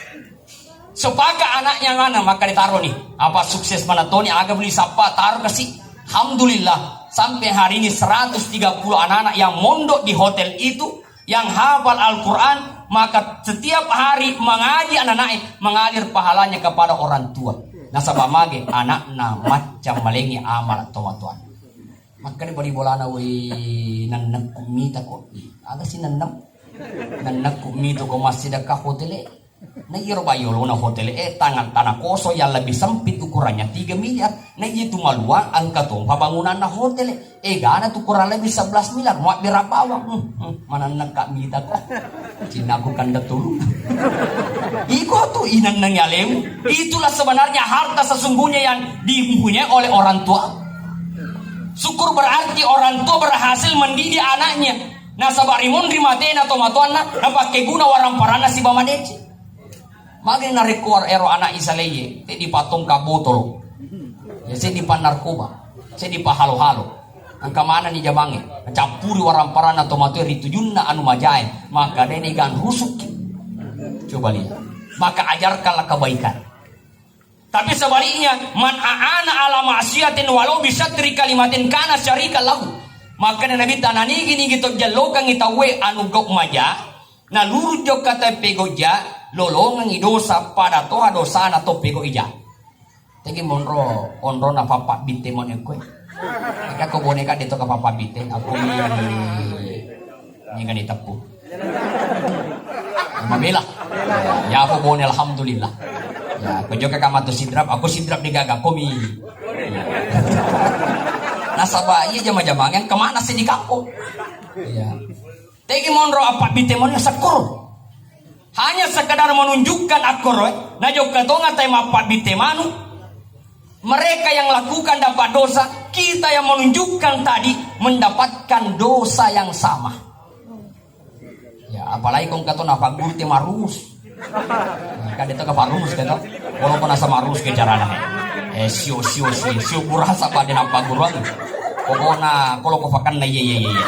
Sepaka anaknya ngana, maka ditaroni. Apa sukses mana toni, aga beli sapa, taruh kasih. Alhamdulillah, sampai hari ini seratus tiga puluh anak-anak yang mondok di hotel itu, yang hafal Al-Quran, maka setiap hari mengaji anak-anak, mengalir pahalanya kepada orang tua. Nasaba mage anakna macam malengi amal tomatoan. Makkeda bali bolana, "Woi, nannekku mita ko." Aga si nennem? "Nannekku mita ko massidakka hotele." Na iyaro bayolona hotele e, tangan tanah kosong yang lebih sempit ukurannya tiga miliar. Na iya tu maluang engka tompa bangunanna hotele. Egana tu kurang lebih sebelas miliar. Muabbera bawang. Hmm, hmm, manannekka mita ko. Cinnaku kanda tulu. Iko tu inenneng alemu. Itulah sebenarnya harta sesungguhnya yang dipunyai oleh orang tua. Syukur berarti orang tua berhasil mendidik anaknya. Nasaba rimunri matena tomatoanna, napakkeguna waramparanna siba madeceng. Magi narekko war-, ero anak isaleye, te dipatongka botol. Ya, seddi pa narkoba, seddi pa halo-halo. Engka manenni jamangnge, cappuri waramparanna tomatoe ri tujunna anu majae, maka deni gan rusukki. Coba lihat. Maka ajarkanlah kebaikan. Tapi sebaliknya, man a'ana ala ma'siyatin walau bisyatri kalimatin kana syarikan lahu. Makkeda Nabitta, nanigi-nigi to jallokangngi tauwe anu gau maja, naluru jokka tau pegau ja, lolongengngi dosa pada toha dosana to pegau ija. Tegi monro, onrona pappa bitte mone koe. Eka ko boneka de to ka pappa bitte, aku mi, mi gani teppu. Mabela. Ya, apa bone, alhamdulillah. Ya, ko jokka ka matu sidrap, aku sidrap digaga komi. Nasaba iya jama-jamang yang kemana sih di kampung? Ya. Tegi monro apa bite mon sekur. Hanya sekedar menunjukkan akkoro, eh. Najokka tonga tai mappa bite manu. Mereka yang lakukan dapat dosa, kita yang menunjukkan tadi mendapatkan dosa yang sama. Ya, apalagi kong kato napagguru te marumus. Nah, kan itu ke parumus kan to. Walaupun asa marumus ke carana. Eh, sio, sio, sio, sio kurasa pada napagguru anu. Pokokna, kalau kau pakan na iya, iya, iya, iya.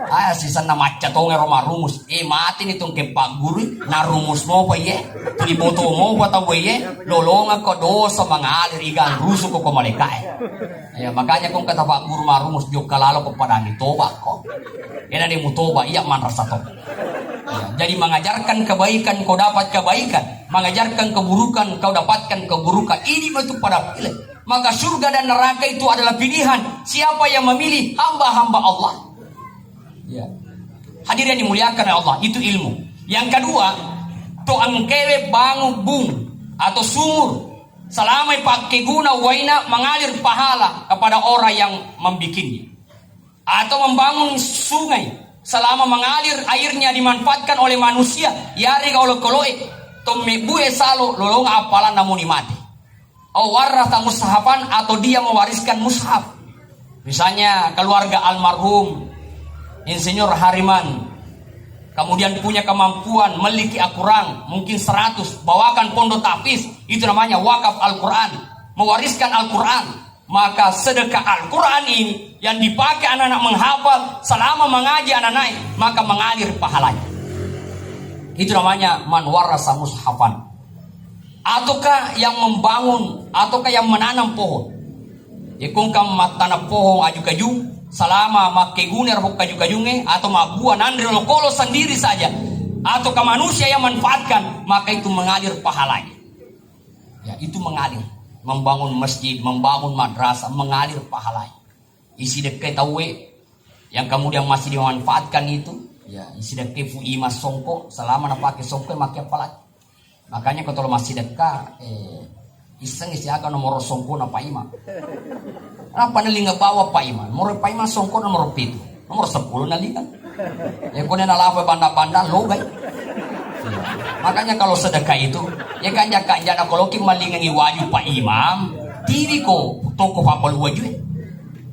Ah, sisanna macca tong ero marumus. Eh, mati ni tong ke pagguru, narumus mo pa iye. Tuli boto mo pa tau iye. Lolonga ko dosa mangalir igan rusu ko, ko maleka, eh. Ya, makanya kong kata Pak Guru marumus jokka lalo ko padangi toba ko. Ena de mutoba, iya manrasa to. Ya, jadi mengajarkan kebaikan kau dapat kebaikan, mengajarkan keburukan kau dapatkan keburukan. Ini bentuk pada pilih. Maka surga dan neraka itu adalah pilihan siapa yang memilih hamba-hamba Allah. Ya. Hadirin yang dimuliakan oleh Allah, itu ilmu. Yang kedua, to engkewe bangun bung atau sumur. Selama pakai guna waina mengalir pahala kepada orang yang membikinnya. Atau membangun sungai, selama mengalir airnya dimanfaatkan oleh manusia, yari kalau koloe, to mebue salo lolong apalan namuni mati. Au warrasa mushafan, atau dia mewariskan mushaf. Misalnya keluarga almarhum Insinyur Hariman, kemudian punya kemampuan memiliki Al-Quran, mungkin seratus, bawakan pondok tahfiz, itu namanya wakaf Al-Quran, mewariskan Al-Quran. Maka sedekah Al-Quran ini yang dipakai anak-anak menghafal selama mengaji anak-anak, maka mengalir pahalanya. Itu namanya man warrasa mushafan. Ataukah yang membangun, ataukah yang menanam pohon. Ikung kam mattana pohon aju-kaju, selama makkeguna ro kaju-kajunge, atau mabbua nanre olokolo sendiri saja, ataukah manusia yang manfaatkan, maka itu mengalir pahalanya. Ya, itu mengalir. Membangun masjid, membangun madrasah, mengalir pahalanya. Isi dekke tauwe yang kemudian masih dimanfaatkan itu, ya, isi dekke fu ima songko, selama napake songko, make apalagi. Makanya ko tolo massidekka, eh, isseng isi aga nomor songko na Pak Imam. Kenapa nelinga bawa Pak Imam? Nomor Pak Imam songko nomor pitu, nomor sepuluh nalinga. Ya kone nalafa banda-banda logai. Makanya kalau sedekah itu, ya kan jaka jana koloki malingangi waju Pak Imam, tiwi ko toko papal waju.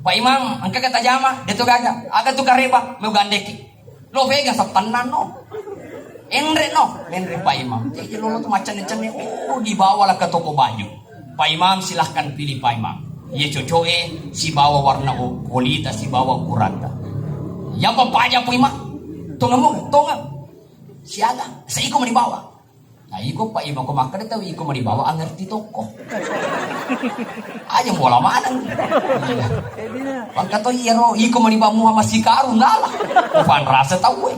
Pak Imam, engka kata jama, deto gaga, aga tu kareba, mau gandeki. Lo vega satannanno. Enre no, enre Pak Imam. Jadi lo tu macam-macam ni. Oh, dibawalah ke toko baju. Pak Imam, silahkan pilih Pak Imam. Iye coco'e sibawa warna u-, kulita sibawa ukuratta. Yang papaja pui ma. Tongeng, tongeng. Siaga? Seiko mani bawa. Nah, iko pa ima ko makkeda tau iko mani bawa angerti tokko. Aja bola maneng. Iya. Pangka to iyaro iko mani bawa Muhammad Sikarun nala. Upan rasa tau gue.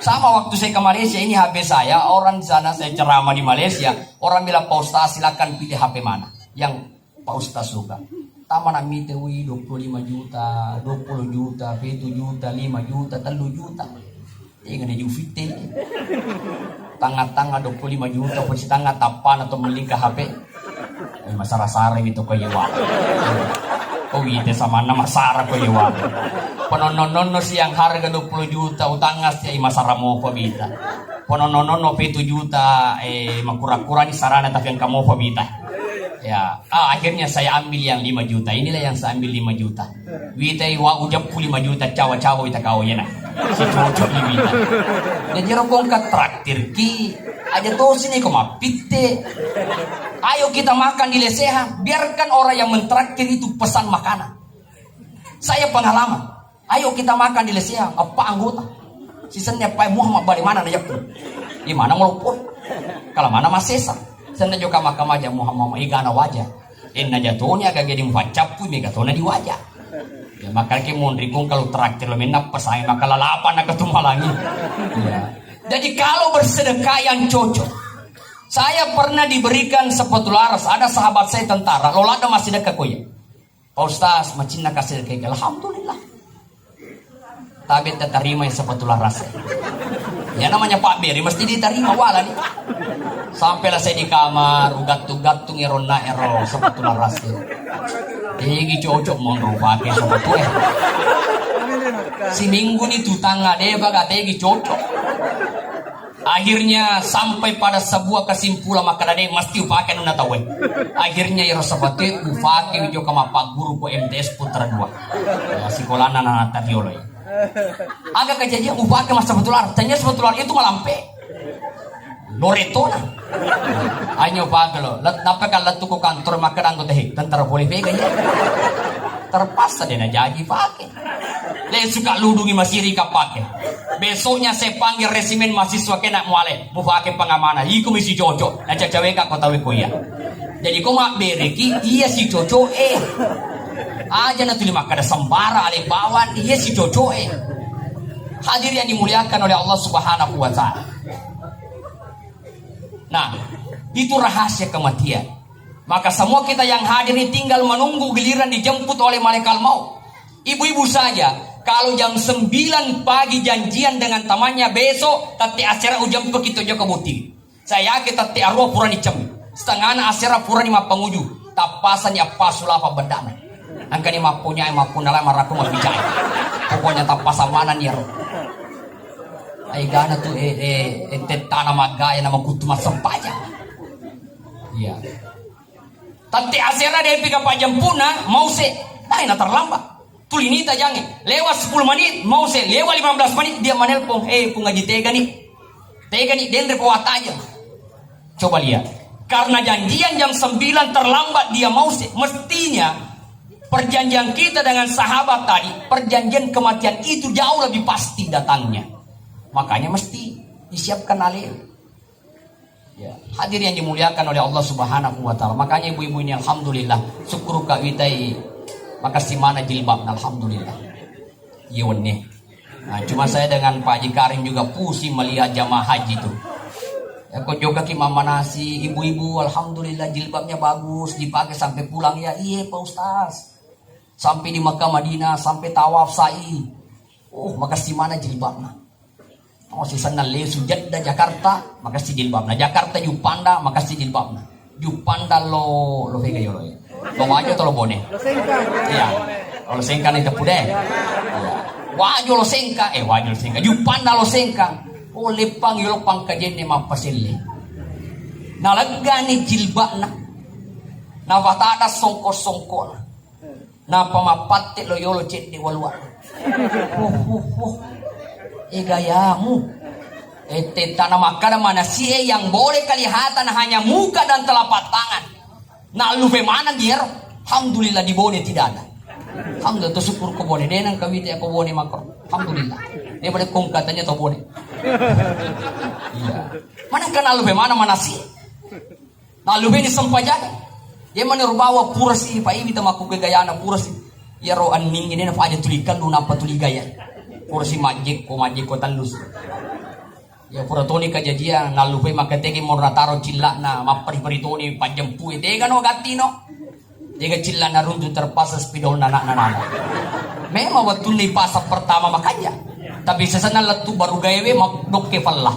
Sama waktu saya ke Malaysia ini H P saya, orang di sana saya ceramah di Malaysia, orang bilang, "Pak Ustaz, silakan pilih H P mana." Yang Pak Ustaz suka. Tamana mite wi dua puluh lima juta, dua puluh juta, pitu juta, lima juta, tellu juta. Tenga de jufitte. Tangnga-tangnga dua puluh lima juta, positanga tappana to melli ke H P. Eh, masara-sara gitu ko yewa. Ko wite samanna masara ko yewa. Penonton-nonton si yang harga dua puluh juta, utanga si masara moko bita. Pono nono no pitu juta, eh, makura-kura ni sarana tapi engka mopa mita. Ya, ah, akhirnya saya ambil yang lima juta. Inilah yang saya ambil lima juta. Witai wa ujappu lima juta, cawa-cawa wita kau ya nah. Si cocok ni wita. Jadi rokong ka traktir ki, aja tosi ni ko mapitte. Ayo kita makan di lesehan, biarkan orang yang mentraktir itu pesan makanan. Saya pengalaman. Ayo kita makan di leseang, eppa anggota. Sisenna eppa Muhammad bali mana na yakku. Di mana meloppo? Kalau mana masesa. Senna joka makan aja Muhammad igana waja. Enna jatoni aga gedi mufaccappu mega tona di waja. Ya, makanya ke monri kong kalau traktir lo menna pesangi maka lalapan nak ketumalangi. Ya. Jadi kalau bersedekah yang cocok. Saya pernah diberikan sepatu laras, ada sahabat saya tentara, lo lada masih dekat koya. Pak Ustaz, macinna kasih keke. Alhamdulillah. Tabe terima yang sepatu laras. Ya namanya Pak Beri mesti diterima wala nih. Sampai lah saya di kamar, ugattu-gattung ya ronna ero sepatu laras. Tegi cocok monro pakai sepatu eh. Seminggu nih tutang ada baga tegi cocok. Akhirnya sampai pada sebuah kesimpulan maka dade mesti upake nuna tawe. Akhirnya iro sapatu upake ujo kama pagguru ko M T S Putra dua. Ya, sekolahna na tadiolo ya. Aga kejadian upake mas sebetular. Tanya sebetular itu malampe. Loretona. Anyo pake lo. Let-, napa kan letu ko kantor maka danggo teh tentara boleh pega ya. Terpaksa dia na jaji pake. Le suka ludungi masiri kapake. Besoknya saya panggil resimen mahasiswa kena muale, mufake pengamanah. Iko misi cocok. Na cacawe ka kota weko iya. Jadi ko mabbereki iya si cocok eh. Aja na tuli makkada sembara ale bawan iya si cocok eh. Hadir yang dimuliakan oleh Allah Subhanahu wa Ta'ala. Nah, itu rahasia kematian. Maka semua kita yang hadir ini tinggal menunggu giliran dijemput oleh malaikat maut. Ibu-ibu saja, kalau jam sembilan pagi janjian dengan temannya besok, tette asera ujemput kita joko buti. Saya yakin tette arua pura ni cem. Setengahna asera pura ni mappanguju. Tappasani appasu lapa bedana. Angkani mappunyai mappunalai maraku mabicai. Pokoknya tappasa manani ero. Aigana tu eh, eh, eh, tettana maggaya nama kutu massempajang. Iya. Tette asera depi ka pajempuna mause. Dai na terlambat. Tuli nita jange. Lewat sepuluh menit mause. Lewat lima belas menit dia menelpon. Eh, Pung Haji tega ni. Tega ni denre ko wataja. Coba lihat. Karena janjian jam sembilan terlambat dia mause. Mestinya perjanjian kita dengan sahabat tadi, perjanjian kematian itu jauh lebih pasti datangnya. Makanya mesti disiapkan alel. Ya, hadir yang dimuliakan oleh Allah Subhanahu wa Ta'ala. Makanya ibu-ibu ini alhamdulillah, syukur ka witai makasih mana jilbab, alhamdulillah. Iya wenne. Nah, cuma saya dengan Pak Haji Karim juga pusing melihat jamaah haji itu. Ya, kok juga ki mama nasi, ibu-ibu, alhamdulillah jilbabnya bagus, dipakai sampai pulang ya. Iya Pak Ustaz. Sampai di Mekah Madinah, sampai tawaf sa'i. Oh, makasih mana jilbabnya. Oh, sisenna lesu Jeddah Jakarta, makasih jilbabna. Jakarta Juppanda, makasih jilbabna. Juppanda lo, lo vega yolo ya. Lo Wajo atau lo Bone? Lo Sengkang. Iya. Lo Sengkang itu pude. Iya. Wajo lo Sengkang, eh Wajo lo Sengkang. Juppanda lo Sengkang. Oh, lepang yolo pangkajenne mappaselle. Naleggani jilbabna. Nafatada songko-songkona. Napa mappatte lo yolo cedde walua. Huh, huh, huh. E gayamu. E tentana makkada manasie yang boleh kelihatan hanya muka dan telapak tangan. Nallupe maneng diero. Alhamdulillah di Bone tidak ada. Alhamdulillah, to syukur ko Bone. De nang kawite ko Bone makro. Alhamdulillah. Daripada kong katanya to Bone. Iya. Mana kenal be mana manasi? Nallupai ni sempajang. Iya mani rubawa purasi, pa iwi tamaku gayana purasi. Iyaro anning ini na faja tuli kallu nampa tuli gaya. Purasi majjekko, majjekko tallus. Ya pura toni kajajiang, nallupai makategi morna taro cilla'na, mapperi-peri toni pajjempu, tega no gatti no. Tega cilla'na runtu terpaksa spidolna anakna nana. Memang wettunna ipasang pertama makanja. Tapi sesenna lettu baru gaewe ma-, dokke fella.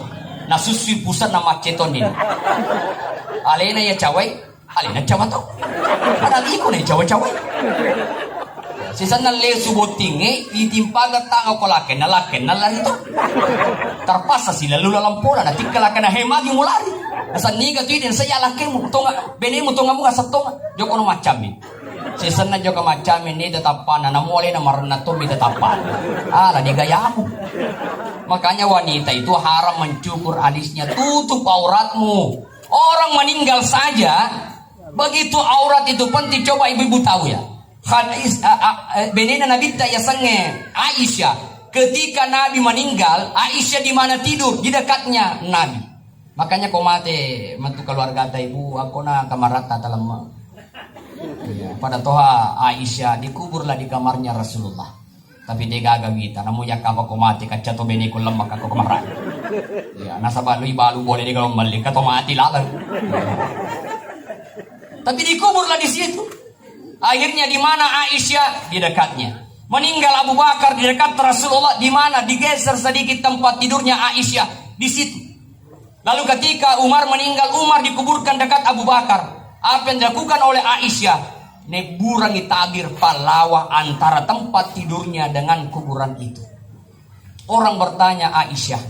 Nasussui pusatna maccetonni. Alena ya cawai, alena cawa to. Padahal iko ne cawa-cawa. Sisanna lesu bottingnge, itimpaga tanga ko lakenna, lakenna lari to. Terpaksa si lalu lalang pola, na tikka lakenna, "He, magi mulari?" Nasanniga tu ide, "Saya lakemu, tonga, benemu tonga muga settonga." Jokono maccammi. Sisanna joko maccammi, ni tetappana, namu alena marenna tommi tetappana. Ala digayamu. Makanya wanita itu haram mencukur alisnya, tutup auratmu. Orang meninggal saja, begitu aurat itu penting, coba ibu-ibu tahu ya. Hadis, a, a, e, benena Nabitta yasengnge Aisyah, ketika Nabi meninggal, Aisyah di mana tidur? Di dekatnya Nabi. Makanya ko mate metu keluargata ibu, akkona kamaratta talemme. Iya, pada toha Aisyah dikuburlah di kamarnya Rasulullah. Tapi de gaga wita, namu yakka ko mate kacca to bene ko lemma ko kamaratta. Iya, nasaba lui balu bole de kalau melle ka to mati laleng. Tapi dikuburlah di situ. Akhirnya di mana Aisyah? Di dekatnya. Meninggal Abu Bakar di dekat Rasulullah, di mana? Digeser sedikit tempat tidurnya Aisyah, di situ. Lalu ketika Umar meninggal, Umar dikuburkan dekat Abu Bakar. Apa yang dilakukan oleh Aisyah? Nebburangi tabir pallawa antara tempat tidurnya dengan kuburan itu. Orang bertanya Aisyah,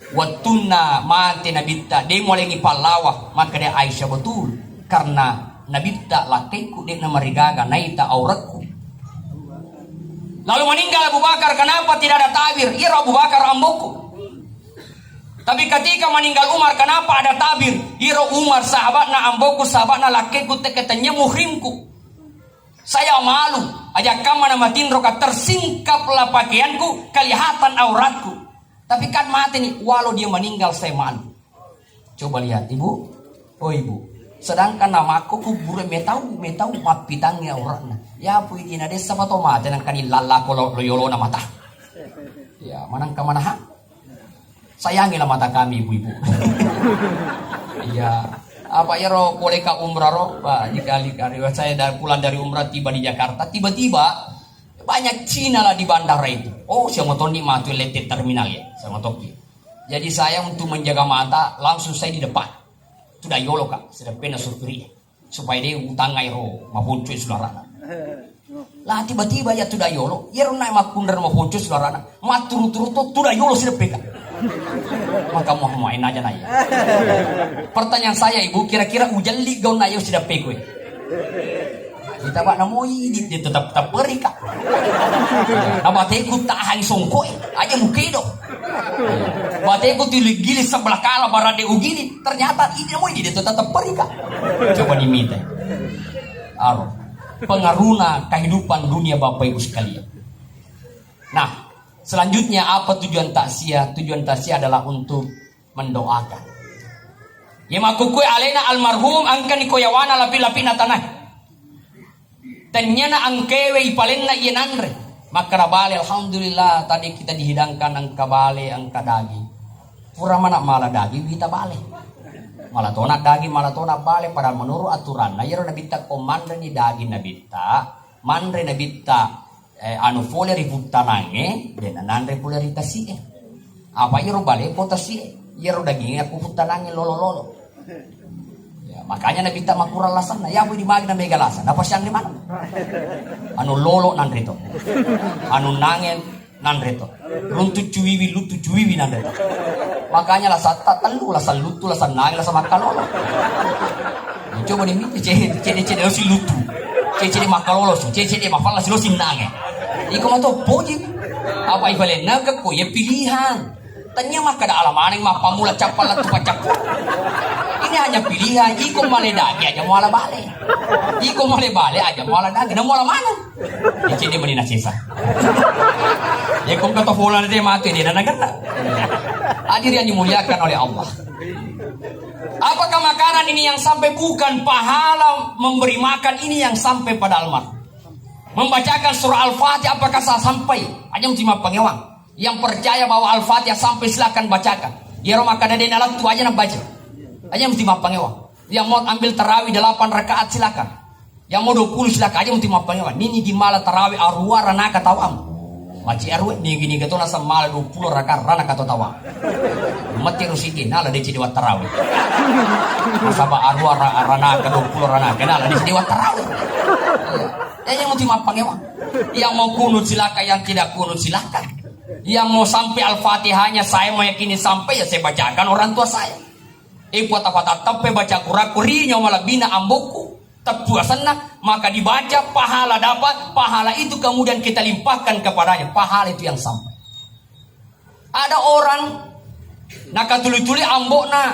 "Wettunna mate Nabitta, de mualengi pallawa?" Makkeda Aisyah, "Betul, karena Nabitta lakkaikku, de namarigaga naita auratku." Lalu meninggal Abu Bakar, "Kenapa tidak ada tabir?" "Iyaro Abu Bakar amboku." Tapi ketika meninggal Umar, "Kenapa ada tabir?" "Iyaro Umar sahabatna amboku, sahabatna lakkaikku, tekke tennia muhrimku. Saya malu, aja kamma na matinroka, tersingkaplah pakaianku, kelihatan auratku." Tapi kan mate ni, walau dia meninggal saya malu. Coba lihat, Ibu. Oh, Ibu. Sedangkan namakko kubure metau, metau mappitangngi auratna. Ya, pu idi na dessa pa to mate nangkani lallako lo, lo yolona mata. Ya, manangka manaha. Sayangilah mata kami, ibu-ibu. Iya. Apa iyaro pole ka umrah ro, Pak, di kali, kali saya da-, pulang dari umrah tiba di Jakarta, tiba-tiba banyak Cina lah di bandara itu. Oh, siamo tonni matu lete terminal ya, siamo tokki. Jadi saya untuk menjaga mata, langsung saya di depan. Tudang yolo, Kak, sedepena supiri. Supaya de utangai ro maponco sularana. Lah tiba-tiba ya tudang yolo, iyaro na makkunrai maponco sularana, matturu-turu to tudang yolo sideppe, Kak. Maka mau main aja na iya. Pertanyaan saya, Ibu, kira-kira ujalli gaun na iya sideppe kowe? Kita, Pak, namoi di, di tetap taperi, Kak. Nah, bateku tahan songkoi, aja mukedo. Bateku tilik-gilik sebelah kala barade ugini. Ternyata ini namoi di tetap taperi, Kak. Coba dimita. Aro. Pengaruhna kehidupan dunia, Bapak Ibu sekalian. Nah, selanjutnya apa tujuan takziah? Tujuan takziah adalah untuk mendoakan. Iya makkukue alena almarhum engkani ko yawana lapi-lapina tanae. Tenniana engkewe ipalenna iya nanre. Makkeda bale, alhamdulillah, tadi kita dihidangkan engka bale, engka daging. Pura mana mala daging, wita bale. Mala tona daging, mala tona bale. Padahal menurut aturanna, iyaro nabitta ko manreni daging nabitta, manre nabitta, eh, anu, fole ri puttanange, de nanre fole ri tasi'e. Apa iyaro bale po tasi'e, iyaro daginge aku puttanange lolo-lolo. Ya, makanya nabitta makurang lasanna, ya, di magi na mega lasan, apa siang di mana? Anu lolo nanre to. Anu nange nanre to. Runtu cuwiwi, lutu cuwiwi nanre to. Makanya lasatta tellu, lasan lutu, lasan nange, lasan makkalolo. Ya, coba deh, cede-cede lo si lutu. Cede-cede makkalolo, cede-cede mafalla si lo si nange. Iko mato poji. Apa ibalenna ke ko ya pilihan. Tanya makkeda ala maneng mappamula cappa lettu pacappu. Ini Hanya pilihan, iko male dage aja muala bale. Iko male bale aja muala dage, na muala mana? Icini meni nasisa. Ya kong kata pola nanti mati dia, na kena. Hadir yang dimuliakan oleh Allah. Apakah makanan ini yang sampai? Bukan. Pahala memberi makan ini yang sampai pada almarhum. Membacakan surah Al-Fatihah, apakah sa-, sampai? Aja musti mappangewang. Yang percaya bahwa Al-Fatihah sampai, silakan bacakan. Iyaro makkeda de' nalettu, aja nabaca. Aja musti mappangewang. Yang mau ambil tarawih delapan rakaat, silakan. Yang mau dua puluh, silakan. Aja musti mappangewang. Nini di mala tarawih aruwa ranaka tawang. Maci aruwa, nigi-nigi to naseng mala dua puluh rakaat ranaka to tawang. Mati rusiki, nala deci dewa tarawih. Nasaba aruwa ra-, ranaka dua puluh ranaka, nala deci dewa tarawih. Ya, yang musti mappangewang. Yang mau kunut silakan, yang tidak kunut silakan. Yang mau sampai Al-Fatihahnya, saya meyakini sampai, ya saya bacakan orang tua saya. Eh, puata pata teppe baca Quran, kurinya malabbina ambokku, teppu asenna, maka dibaca, pahala dapat, pahala itu kemudian kita limpahkan kepadanya, pahala itu yang sampai. Ada orang nakatuli-tuli ambokna,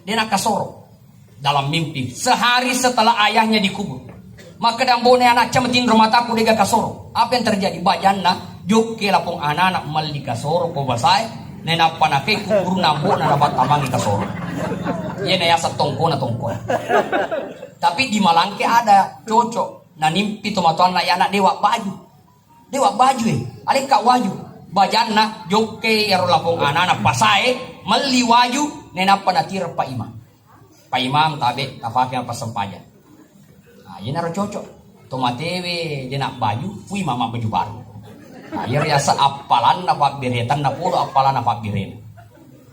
dia nakasoro dalam mimpi sehari setelah ayahnya dikubur. Maka dambone anaknya metin rumah taku dega kasoro. Apa yang terjadi? Bajanna jokke lapong anak-anak melli kasoro ko basae, nenappa nakai kuburna ambokna napattamangi kasoro. Iya na yaseng tongkona tongkona. Tapi di Malangke ada cocok. Nanimpi tomatoanna ya anak dewa baju. Dewa baju e, alekka waju. Bajanna jokke ero lapong anana pasae, melli waju, nenappa natira Pak Imam. Pak Imam tabe, tapake mappassempaja. Nah, iyanaro cocok. Tomatewe jena baju, pui mama baju baru. Nah, iya riasa appalanna pabbere, tanna polo appalanna pabbere.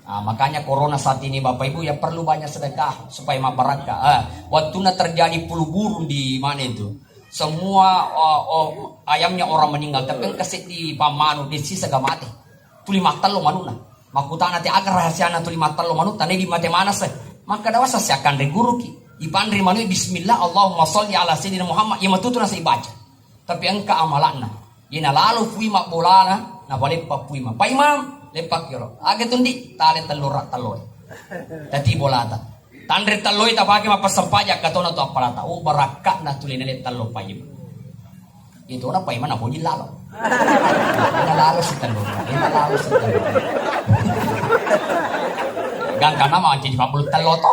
Nah, makanya corona saat ini Bapak Ibu ya perlu banyak sedekah supaya mabarakka. Eh, waktu terjadi flu burung di mana itu? Semua, oh, oh, ayamnya orang meninggal, tapi engka seddi pammanu, de sisa ga mate. Tuli mattello manuna. Makutana te aga rahasiana tuli mattello manutta, nedi mate manase. Maka dawasa siakan reguruki. Ipanri manu bismillah, Allahumma sholli ala sayyidina Muhammad, ya matutu nasa ibaca. Tapi engka amalakna. Ina lalo pui mabbolana, napaleppa pui ma. Pak Imam, leppa kiro. Aga tundi, tale tellura telloe. Tati bolata. Tanre telloi tapake mappassempaja katona tu appalata. Oh, barakka'na tuli nale tello paima. Itu na paima napoji lalo. Ina lalo si tello. Ina lalo si tello. Gangkana mancaji pabbulu tello to.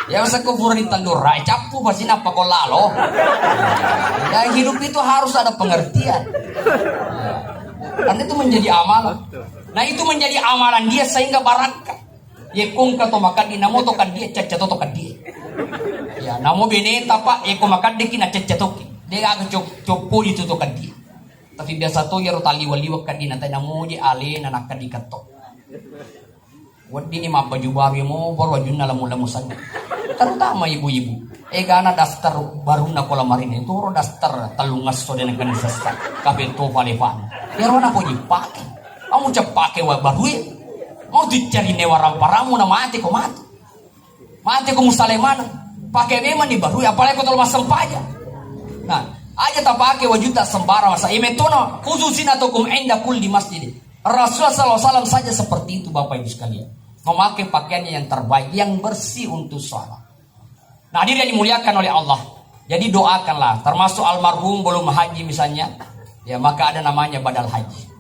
Ya masa kuburan di tello rai cappu pasti napa ko lalo. Ya hidup itu harus ada pengertian. Karena itu menjadi amalan. Nah, itu menjadi amalan dia sehingga barakka. Yekko engka to makaddi namo to kaddie, cacca to to kaddie. Ya, namo beneta, Pak, yekko makaddeki na cacca toki. De gaga cop-, coppo itu to kaddie. Tapi biasa to yero taliwa-liwa kaddina, tai namo je alena nakkaddi katto. Weddini mabbaju baru mo baru wajunna lemu-lemu sanna. Terutama ibu-ibu. Egana daster barunna ko lamarine, toro daster tellungesso de nakenna sesta. Kape to pale-pale. Yero na poji pake. Kamu ceppake wa barue. Mau dicari newa ramparamu na mate ko matu. Mate ko musalemana. Pake memang ni barue, apalagi ko tolo massempajang. Nah, aja tapake wajuta sembarang masa. Imetono khususin atau kum inda kulli masjid. Rasulullah sallallahu alaihi wasallam saja seperti itu, Bapak Ibu sekalian. Memakai pakaiannya yang terbaik, yang bersih untuk sholat. Nah, hadirin yang dimuliakan oleh Allah. Jadi doakanlah, termasuk almarhum belum haji misalnya, ya maka ada namanya badal haji.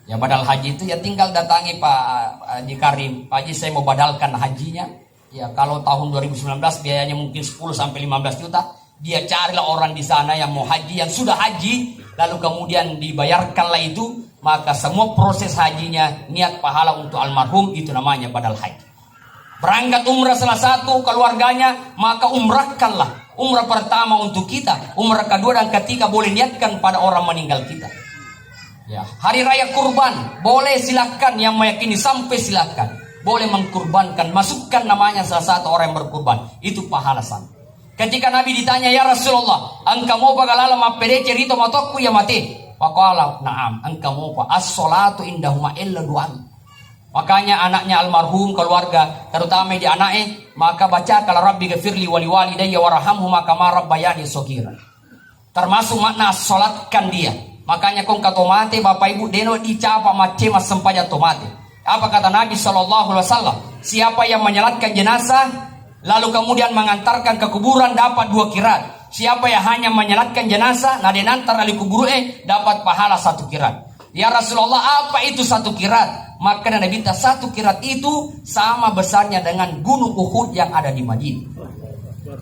Ya badal haji itu ya tinggal datangi Pak Haji Karim, "Pak Haji, saya mau badalkan hajinya." Ya kalau tahun dua ribu sembilan belas biayanya mungkin sepuluh sampai lima belas juta, dia carilah orang di sana yang mau haji, yang sudah haji, lalu kemudian dibayarkanlah itu, maka semua proses hajinya niat pahala untuk almarhum itu namanya badal haji. Berangkat umrah salah satu keluarganya, maka umrahkanlah. Umrah pertama untuk kita, umrah kedua dan ketiga boleh niatkan pada orang meninggal kita. Ya, hari raya kurban, boleh silahkan yang meyakini sampai silahkan. Boleh mengkurbankan, masukkan namanya salah satu orang yang berkurban. Itu pahala sana. Ketika Nabi ditanya, "Ya Rasulullah, engka mopa galala mappedece rito matokku ya mate?" Faqala, "Na'am, engka mopa. As-salatu indahuma illa doa." Makanya anaknya almarhum, keluarga, terutama di anaknya, maka baca kalau Rabbi gafirli wali walidayya warhamhuma kama rabbayani shaghira. Termasuk makna salatkan dia. Makanya kong kato mate, Bapak Ibu, deno dicapa macce massempajang to mate. Apa kata Nabi sallallahu alaihi wasallam? Siapa yang menyalatkan jenazah, lalu kemudian mengantarkan ke kuburan, dapat dua kirat. Siapa yang hanya menyalatkan jenazah, na de' nantar ri kuburu e, dapat pahala satu kirat. Ya Rasulullah, apa itu satu kirat? Maka Nabi, satu kirat itu sama besarnya dengan gunung Uhud yang ada di Madinah.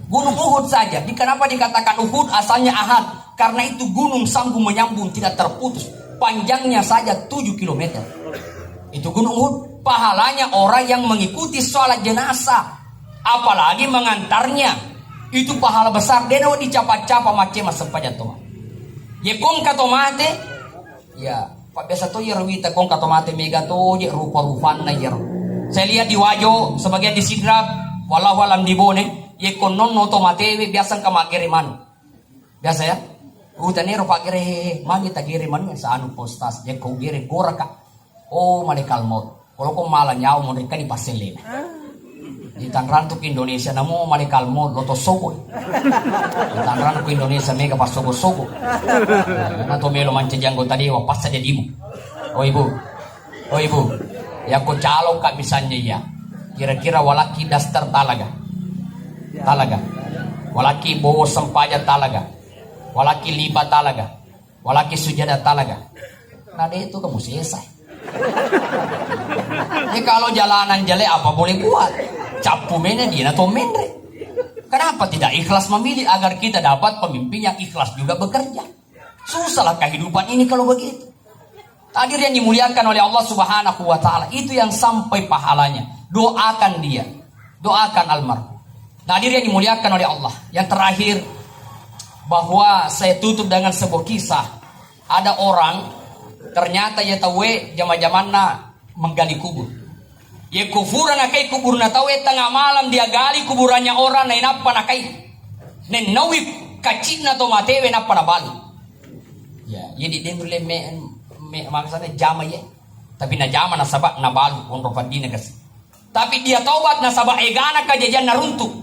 Gunung Uhud saja. Di-, kenapa dikatakan Uhud? Asalnya Ahad. Karena itu gunung sambung menyambung, tidak terputus. Panjangnya saja tujuh kilometer. Itu gunung Uhud. Pahalanya orang yang mengikuti sholat jenazah, apalagi mengantarnya. Itu pahala besar. De' na dicapa-capa macce massempajang to. Ye ko engka to mate, ya, pabbiasa to iyaro wita ko engka to mate mega to je rupa-rupanna iyaro. Saya lihat di Wajo, sebagian di Sidrap, wallahu alam di Bone, ye ko nonno to matewe biasa engka maggere manu. Biasa ya? Utaniro paggere, magi tagere manu, sa anu postas, je ko gere goraka. Oh, malaikat maut. Kalau ko mala nyawa mo rekka di passellena. Di Tangerang tu ke Indonesia namo malaikat maut lo to sogo. Di Tangerang ke Indonesia mega passogo-sogo. Na to melo mancaji anggota dewa pas saja dimu. Oh ibu, oh ibu, ya ko calo ka misalnya ya. Kira-kira walaki daster talaga, talaga. Walaki bowo sempaja talaga. Walaki liba talaga. Walaki sujada talaga. Na de' tu kamu sesa. Ini kalau jalanan jelek apa boleh buat? Cappu mene dia na to menre. Kenapa tidak ikhlas memilih agar kita dapat pemimpin yang ikhlas juga bekerja? Susahlah kehidupan ini kalau begitu. Hadir yang dimuliakan oleh Allah Subhanahu wa Ta'ala, itu yang sampai pahalanya. Doakan dia, doakan almarhum. Hadir yang dimuliakan oleh Allah, yang terakhir, bahwa saya tutup dengan sebuah kisah. Ada orang, ternyata ya tauwe jama-jamanna menggali kubur. Ye kufura nakai kuburna tauwe, tengah malam dia gali kuburannya orang, nainappa nakai. Nennawi kacinna to matewe nappa nabali. Ya, jadi dia nulle me, me, maksudnya jama ye. Tapi najama nasaba nabalu onro paddina kasi. Tapi dia tobat nasaba egana kejadian naruntuk.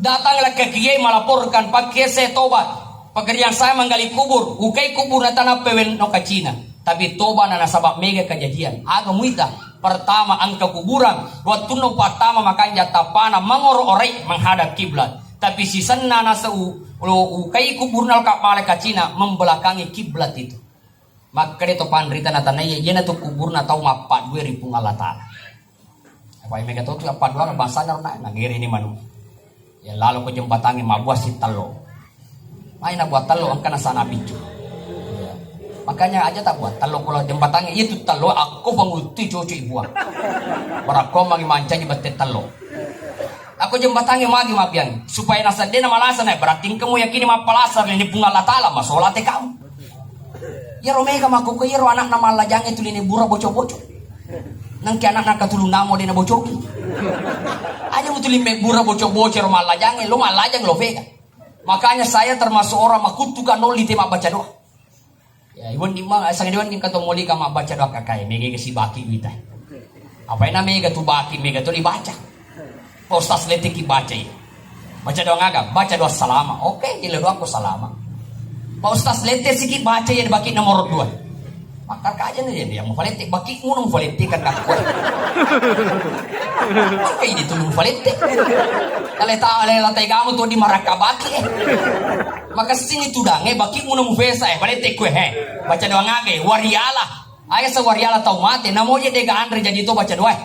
Datanglah ke kiai melaporkan, "Pak Kiai, saya tobat. Pekerjaan saya menggali kubur, ukai kubur na tanah pewen no kacina." Tapi toba na nasaba mega kejadian. Aga muita? Pertama, engka kuburan. Wattunna pertama makanja tapana mangoro orai menghadap kiblat. Tapi sisenna nasa u-, lo ukai kuburna lo kabbala kacina membelakangi kiblat itu. Makkeda to panrita natanaiya, iyanatu kuburna tau mappaddue ri Puang Allah Ta'ala. Apa mega to tu appaddua bangsana rona, nagere ni manu. Ya lalo ko jembatangnge mabbuah sittello. Mai nabuah tello engka nasana piccu. Ya. Makanya aja tak buat tello ko jembatangnge, itu tello akko panguttu coco ibuang. Barakko magi mancaji bette tello. Ako jembatangnge magi mabbiang supaya naseddena malasa na, berarti engka muyakini mappalasa ri Puang Allah Ta'ala, masola te kamu. Iyaro mega makkukku iyaro anakna mallajangnge tuli nebbura boco-boco. Nengke anakna katulunna mo de nabocoki. Aja mutuli mebbura boco-boco ro mallajangnge, lo mallajang lo vega. Makanya saya termasuk orang makuttu ka nolli te mabbaca doa. Ya, iwenni ma, asal iwenni ka to moli ka mabbaca doa kakae, mega si baki wita. Apa ena mega tu baki, mega tu dibaca. Pak Ustaz, letteki baca iya. Baca doa ngaga? Baca doa salama. Oke, ila doa ko salama. Pak Ustaz, lette siki baca iya baki nomor dua. Maka kaja nih dia mau falette baki, ngono falette kan dah. Oke, ini tuh falette. Kalau tak, kalau tak kamu tuh di maraka baki, eh. Maka sini tudangnge baki ngono mufesa, eh, falette kue, eh. Baca doa ngaga, wariala. Aya sa wariala tau mate, namo je dega anre jadi to baca doa, eh.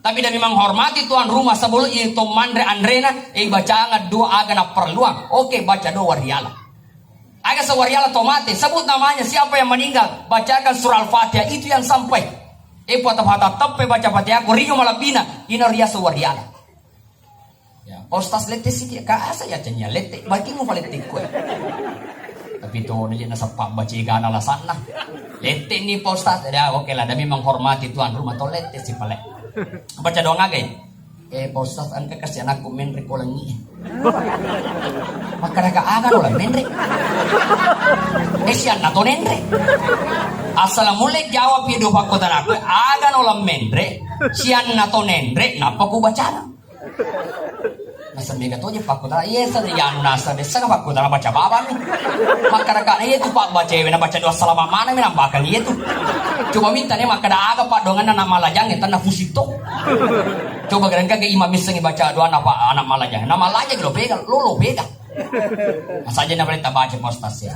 Tapi demi menghormati tuan rumah, sebelum itu manre anrena, eh, bacaan doa aga naperluang. Oke, baca doa wariala. Aga sa wariala to mate, sebut namanya siapa yang meninggal, bacakan surah Al-Fatihah, itu yang sampai. Eh, patah-patah teppe baca Fatihah, ko ringo malabina, ina riasa wariala. Ya, Pak Ustaz lette siki, ka asa ya cenya lette, bagi mu palette kue. Tapi to, dia nasappa baca gana lasanna. Lette ni Pak Ustaz, ya oke lah, demi menghormati tuan rumah to lette si pale. Baca doa ngagai. Eh, Pak Ustaz, engka kasi anakku menre ko lengi. Makkadaka aga no la menre. Eh, sianna to nenre. Assalamualaikum, jawab ya dua pakko tanaku. Aga no la menre. Sianna to nenre, nappa ku bacana. Nasa mega to je pakko tana. Iya, sa ya nasa de sa pakko tana baca baba mi. Makkadaka iya tu pak baca, wena baca doa salama mana mi nampakan iya tu. Coba minta ne makkada aga pak dongan na malajang ya tanna fusito. Coba gerengka ke imam missengi baca doa napa anak malajang. Nama malajang lo pega, lo lo pega. Saja na pale tabaca postas ya.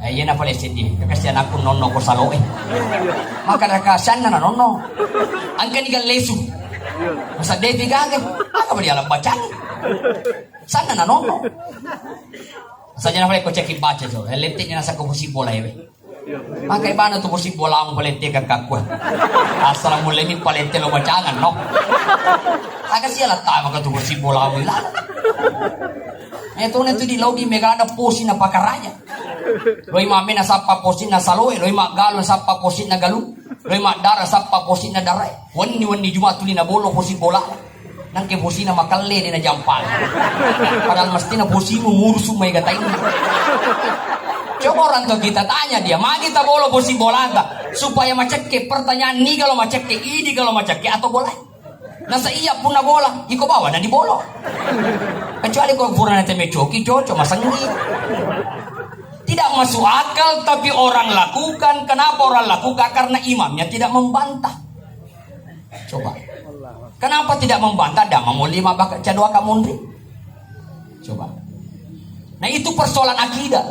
Eh, iya na pale sedih. Kasihan aku nonno ko salo eh. Maka ada kasihan na nonno. Angka ni lesu. Masa devi gaga. Apa dia alam bacang? Sana na nonno. Saja na pale ko ceki baca so. Eh, lenteknya nasa ko bosi bola ya. Maka ibana tu bosi bola mu palette kakakku. Assalamualaikum palette lo bacangan no. Aga sia latta maka tu bosi bola mu ilana. Eh, tu nanti di logi mega ada posi na pakaraja. Loi mame na sappa posi na saloe, loi maggalu na sappa posi na galu, loi maddara sappa posi na darae. Wenni-wenni Jumat tuli na bolo posi bola. Nangke posina makalle de na jampang. Padahal mestina posimu murusu mai gatainna. Coba orang tua kita tanya dia, magi ta bolo posi bolata supaya macekke pertanyaan ni kalau macekke, idi kalau macekke atau bola. Nasa iya punna bola, iko bawa na di bolo. Kecuali kau pura na teme coki, cocok masenggi. Tidak masuk akal, tapi orang lakukan. Kenapa orang lakukan? Karena imamnya tidak membantah. Coba. Kenapa tidak membantah? Dia mau lima bakal cadua kamunri. Coba. Nah, itu persoalan akidah.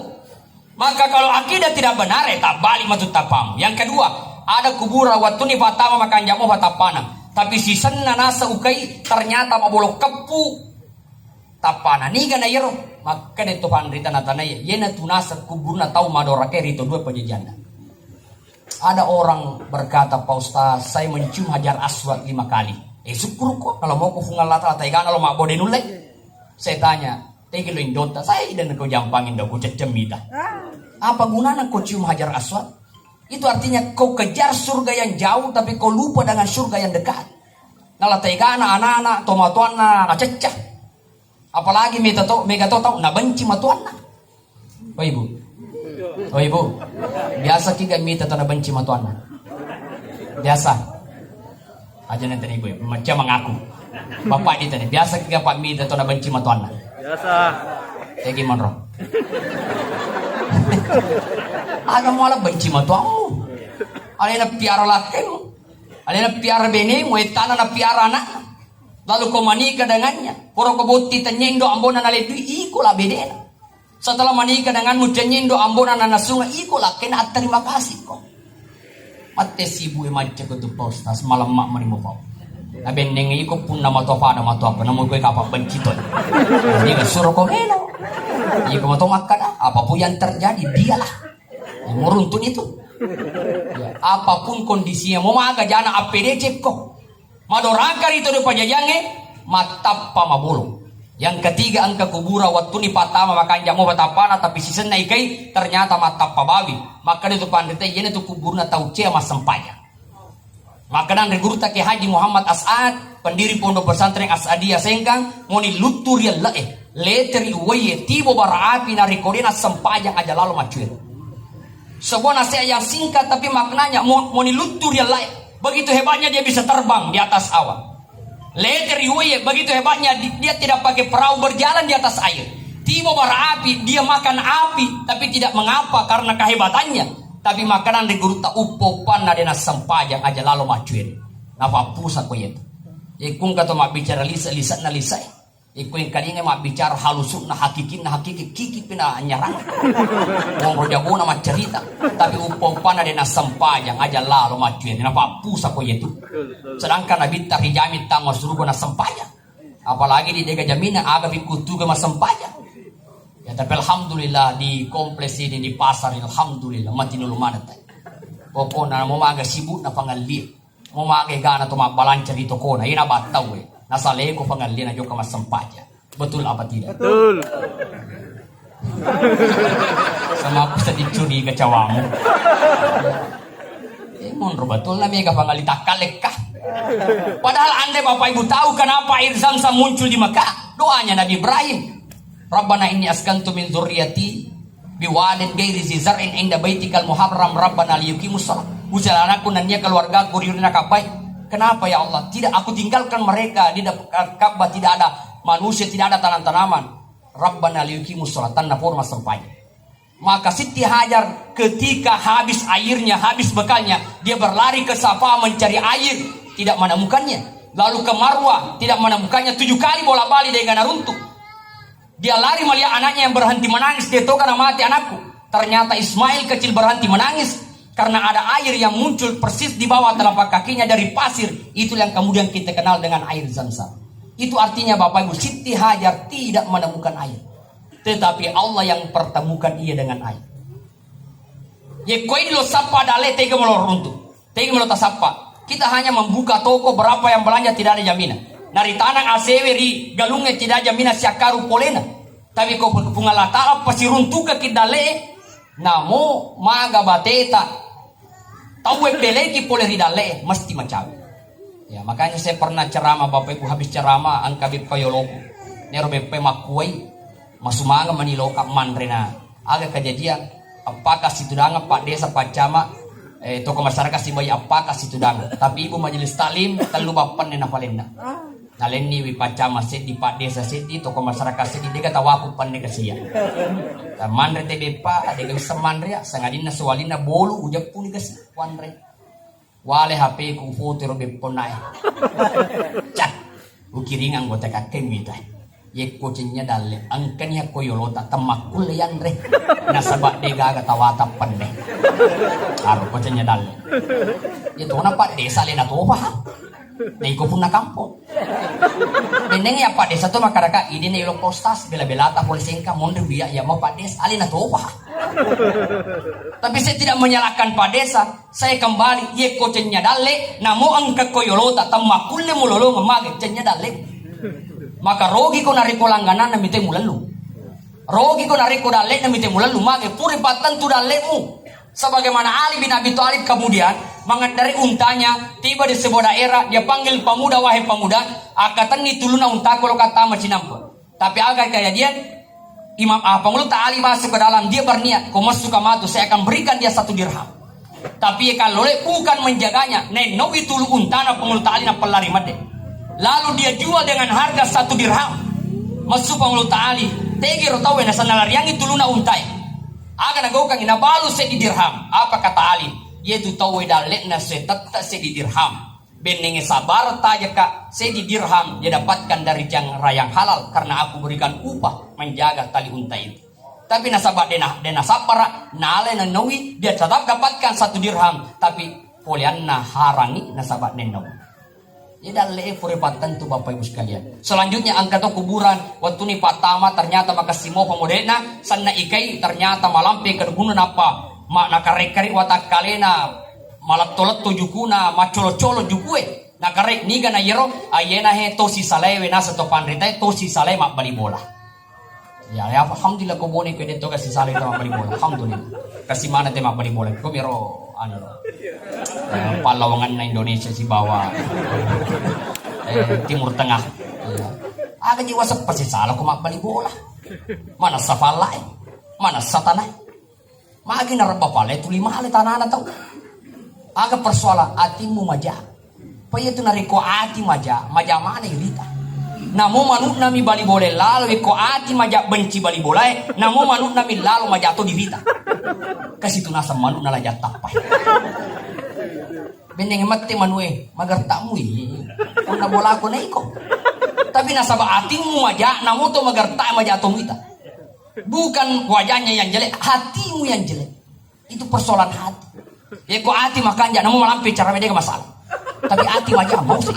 Maka kalau akidah tidak benar, eh, tak balik matu tapamu. Yang kedua, ada kuburan waktu ni patama makan jamu patapana. Tapi sisenna nasa ukai ternyata mabolok keppu tapana. Niga na yero? Makkeda to panrita na tanai, yena tunasa kuburna tau madorake rito dua pajajanna. Ada orang berkata, "Pak Ustaz, saya mencium Hajar Aswad lima kali." Eh, syukur kok, kalau mau kufung Allah Ta'ala, taigana lo mabode nulle. Saya tanya, "Tegi lo indota?" "Saya dan kau jampang indo, ku cecem mita." Apa gunana kau cium Hajar Aswad? Itu artinya kau kejar surga yang jauh, tapi kau lupa dengan surga yang dekat. Nala taigana anak-anak, tomatoanna, nacecca. Apalagi mega to, mega to tau nabenci matuanna. Oh ibu, oh ibu, biasa kiga mita to nabenci matuanna? Biasa. Aja nanti ibu, macam mengaku. Bapak di tadi, biasa kiga pak mita to nabenci matuanna? Biasa. Kayak gimana? Aga muala benci matuanmu. Alena piara lakemu. Alena piara benemu, etana na piara anak. Lalu kau menikah dengannya. Poro kau botti tenyendo ambona na ledui, iko la bedena. Setelah menikah denganmu, cenyindo ambona nanasunga, iko lakkena atterima kasih ko. Matte sibu e macca ko tu Pak Ustaz, malemma mani mo pau. Nabenneng iko punna mato pada mato apa, namu koe kapa benci to. Jadi suro ko melo. Iko mato makkada, apapun yang terjadi, dialah yang meruntun itu. Ya, apapun kondisinya, mau maga jana A P D C ko. Madoraka rito de pajajangnge, mattappa mabolo. Yang ketiga, engka kubura wattuni patama makanja mo patapana, tapi sisenna ikai ternyata mattappa bawi. Makkeda tu panrita, iyana tu kuburna tau cea massempajang. Makkeda anre gurutta Kiai Haji Muhammad As'ad, pendiri Pondok Pesantren As'adiyah Sengkang, moni luttu ri elle'e, lete ri uwaiye, tibo bara api, narekko de nassempajang aja lalo maccuero. Sebuah nasihat yang singkat tapi maknanya mo-, moni luttu ri elle'e. Begitu hebatnya dia bisa terbang di atas awan. Lete ri uwaiye, begitu hebatnya di-, dia tidak pakai perahu, berjalan di atas air. Tibo bara api, dia makan api, tapi tidak mengapa karena kehebatannya. Tapi makanan di gurutta uppa-uppanna de nassempajang aja lalo maccueri. Napappusa ko yetu. Ikung kato mabbicara lise-, lise'na lise. Iko engkalinga mabbicara halusu'na, hakikinna hakiki, kiki pina anyarang. Wong rojabona maccarita, tapi uppa-uppanna de nassempajang aja lalo maccueri, napappusa ko yetu. Sedangkan Nabitta rijami tangwa suruga nassempajang. Apalagi di dega jamina aga bikkutuga massempajang. Ya, tapi alhamdulillah di kompleks ini, di pasar ini, alhamdulillah, mati nulu maneng tai. Pokokna mau maga sibuk na pangalli. Mo mage gana to mabbalanca ri tokona, ina battau e. Nasaleko pangalli na jokka massempajang. Betul apa tidak? Betul. Sama aku sedih curiga cawamu. Eh, monro betul na mega pangalli takkalekka. Padahal andai Bapak Ibu tahu kenapa air Zam-Zam muncul di Mekah, doanya Nabi Ibrahim. Rabbana inni askantu min dzurriyyati biwadin ghairi dzi dzar'in 'inda baitikal muharram rabbana liyuqimus shalah. Usilanakku nennia keluargaku ri urina Ka'bah. Kenapa ya Allah? Tidak aku tinggalkan mereka di dekat Ka'bah, tidak ada manusia, tidak ada tanam-tanaman. Rabbana liyuqimus shalah, tanna poro massempajang. Maka Siti Hajar ketika habis airnya, habis bekalnya, dia berlari ke Safa mencari air, tidak menemukannya. Lalu ke Marwa, tidak menemukannya, tujuh kali bolak-balik, de'ga naruntu'. Dia lari melihat anaknya yang berhenti menangis, dia toga na mati anakku. Ternyata Ismail kecil berhenti menangis karena ada air yang muncul persis di bawah telapak kakinya dari pasir. Itu yang kemudian kita kenal dengan air Zamzam. Itu artinya, Bapak Ibu, Siti Hajar tidak menemukan air. Tetapi Allah yang pertemukan ia dengan air. Yekko idi lo sappa dalle, tega melo runtu'. Tega melo tasappa. Kita hanya membuka toko, berapa yang belanja, tidak ada jaminan. Naritanang asewe ri galungnge, tidak jaminan siakkaru polena. Tapi ko Puang Allah Ta'ala pasiruntukaki dalle, namo maga bateta, tauwe beleki pole ri dalle, mesti macawe. Ya, makanya saya pernah ceramah, Bapak Ibu, habis ceramah, engka beppa yoloku. Nero beppa makkuai, masumangeng mani loka manre na. Aga kejadian, appaka situdangan Pak Desa, Pak Camat, eh, tokoh masyarakat sibawa appaka situdangan. Tapi Ibu Majelis Taklim, tellu bappanne napalenna. Nalenniwi Pak Camat seddi, Pak Desa seddi, tokoh masyarakat seddi, de'ga tawaku penne kasia. Manre te beppa, de'ga wisseng manre, sangadinna siwalinna bolu, ujeppuni kasi, wanre. Wale H P-ku, ufoto ro bepponnae. Cat. Ukiring anggota kakke mita. Yekko cennya dalle, engkani akko yolota, temmakkulle yanre. Nasaba de'gaga tawata penne. Aro ko cennya dalle. Yetona Pak Desa alena topa. Na iko punna kampong. Benneng ya Pak Desa to makkadaka, idi na yolo Pak Ustaz, bela-belata pole sengka, monri wiya ya mau Pak Desa, alena topa. Tapi saya tidak menyalahkan Pak Desa, saya kembali, yekko cennya dalle, namo engka ko yolota, temmakkulle mulolongeng mage cennya dalle. Maka rogi ko narekko langgananna mite mulellu. Rogi ko narekko dallena mite mulellu mage, pura pattentu dallemu. Sebagaimana Ali bin Abi Thalib kemudian mengendarai untanya, tiba di sebuah daerah, dia panggil pemuda, "Wahai pemuda, akkatenni tuluna untaku lo kattama cinampe." Tapi aga kejadian? Imam, ah, Panguluta Ali masuk ke dalam, dia berniat, "Ko massuka matu, saya akan berikan dia satu dirham." Tapi ye kallole bukan menjaganya, nennowi tulu untana Panguluta Ali napellari medde. Lalu dia jual dengan harga satu dirham. Massu Panguluta Ali, tegiro tauwe nasenna lariangi tuluna untae. Aga nagaukangi? Nabalu seddi dirham. Apa kata Ali? Yetu tauwe dalle'na se tette seddi dirham. Bennenge sabar tajaka, seddi dirham dia dapatkan dari jang-, rayang halal karena aku berikan upah menjaga tali unta itu. Tapi nasaba dena, dena sabbara, nale nennowi, dia tetap dapatkan satu dirham, tapi poleanna harangi nasaba nennowi. Jadi dalle e pura pattentu, Bapak Ibu sekalian. Selanjutnya engka to kuburan, wattuni pattama ternyata makessing mopa modena, sanna ikai ternyata malampe ke gunung napa, ma-, nakare-kare watakkalena, maletto-letto jukuna, macolo-colo jukue. Nakare niga na yero, ayena he to sisalewe nasa to panritae to sisale mabbali bola. Ya, ya, alhamdulillah ko bone ko de to kasi sale to mabbali bola. Alhamdulillah. Kasi mana te mabbali bola. Ko miro anu. Eh, pallawanganna Indonesia sibawa, eh, Timur Tengah. Iya. Aga jiwa seppa sisala ko mabbali bola. Mana safalla e? Mana satana e? Magi narebba pale tuli male tanana tau. Aga persoalan atimmu maja. Pa iya tu narekko ati maja, maja mana irita. Namo manu'na mi bali bola lalo, ko ati maja benci bali bola e, namo manu'na mi lalo maja to dirita. Kasi tu naseng manu'na la jattappa. Benneng mette manu e, magertakmu i. Punna bolako naiko. Tapi nasaba atimmu maja, namo to magertak maja to muita. Bukan wajahnya yang jelek, hatimu yang jelek. Itu persoalan hati. Ya, ko ati makanja, namo malampe cara beda masalah. Tapi ati maja mau sih.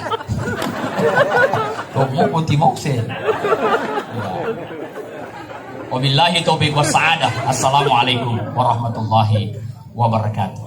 Kok mau putih mau sih. Ya. Wabillahi taufiq was sa'adah. Assalamualaikum warahmatullahi wabarakatuh.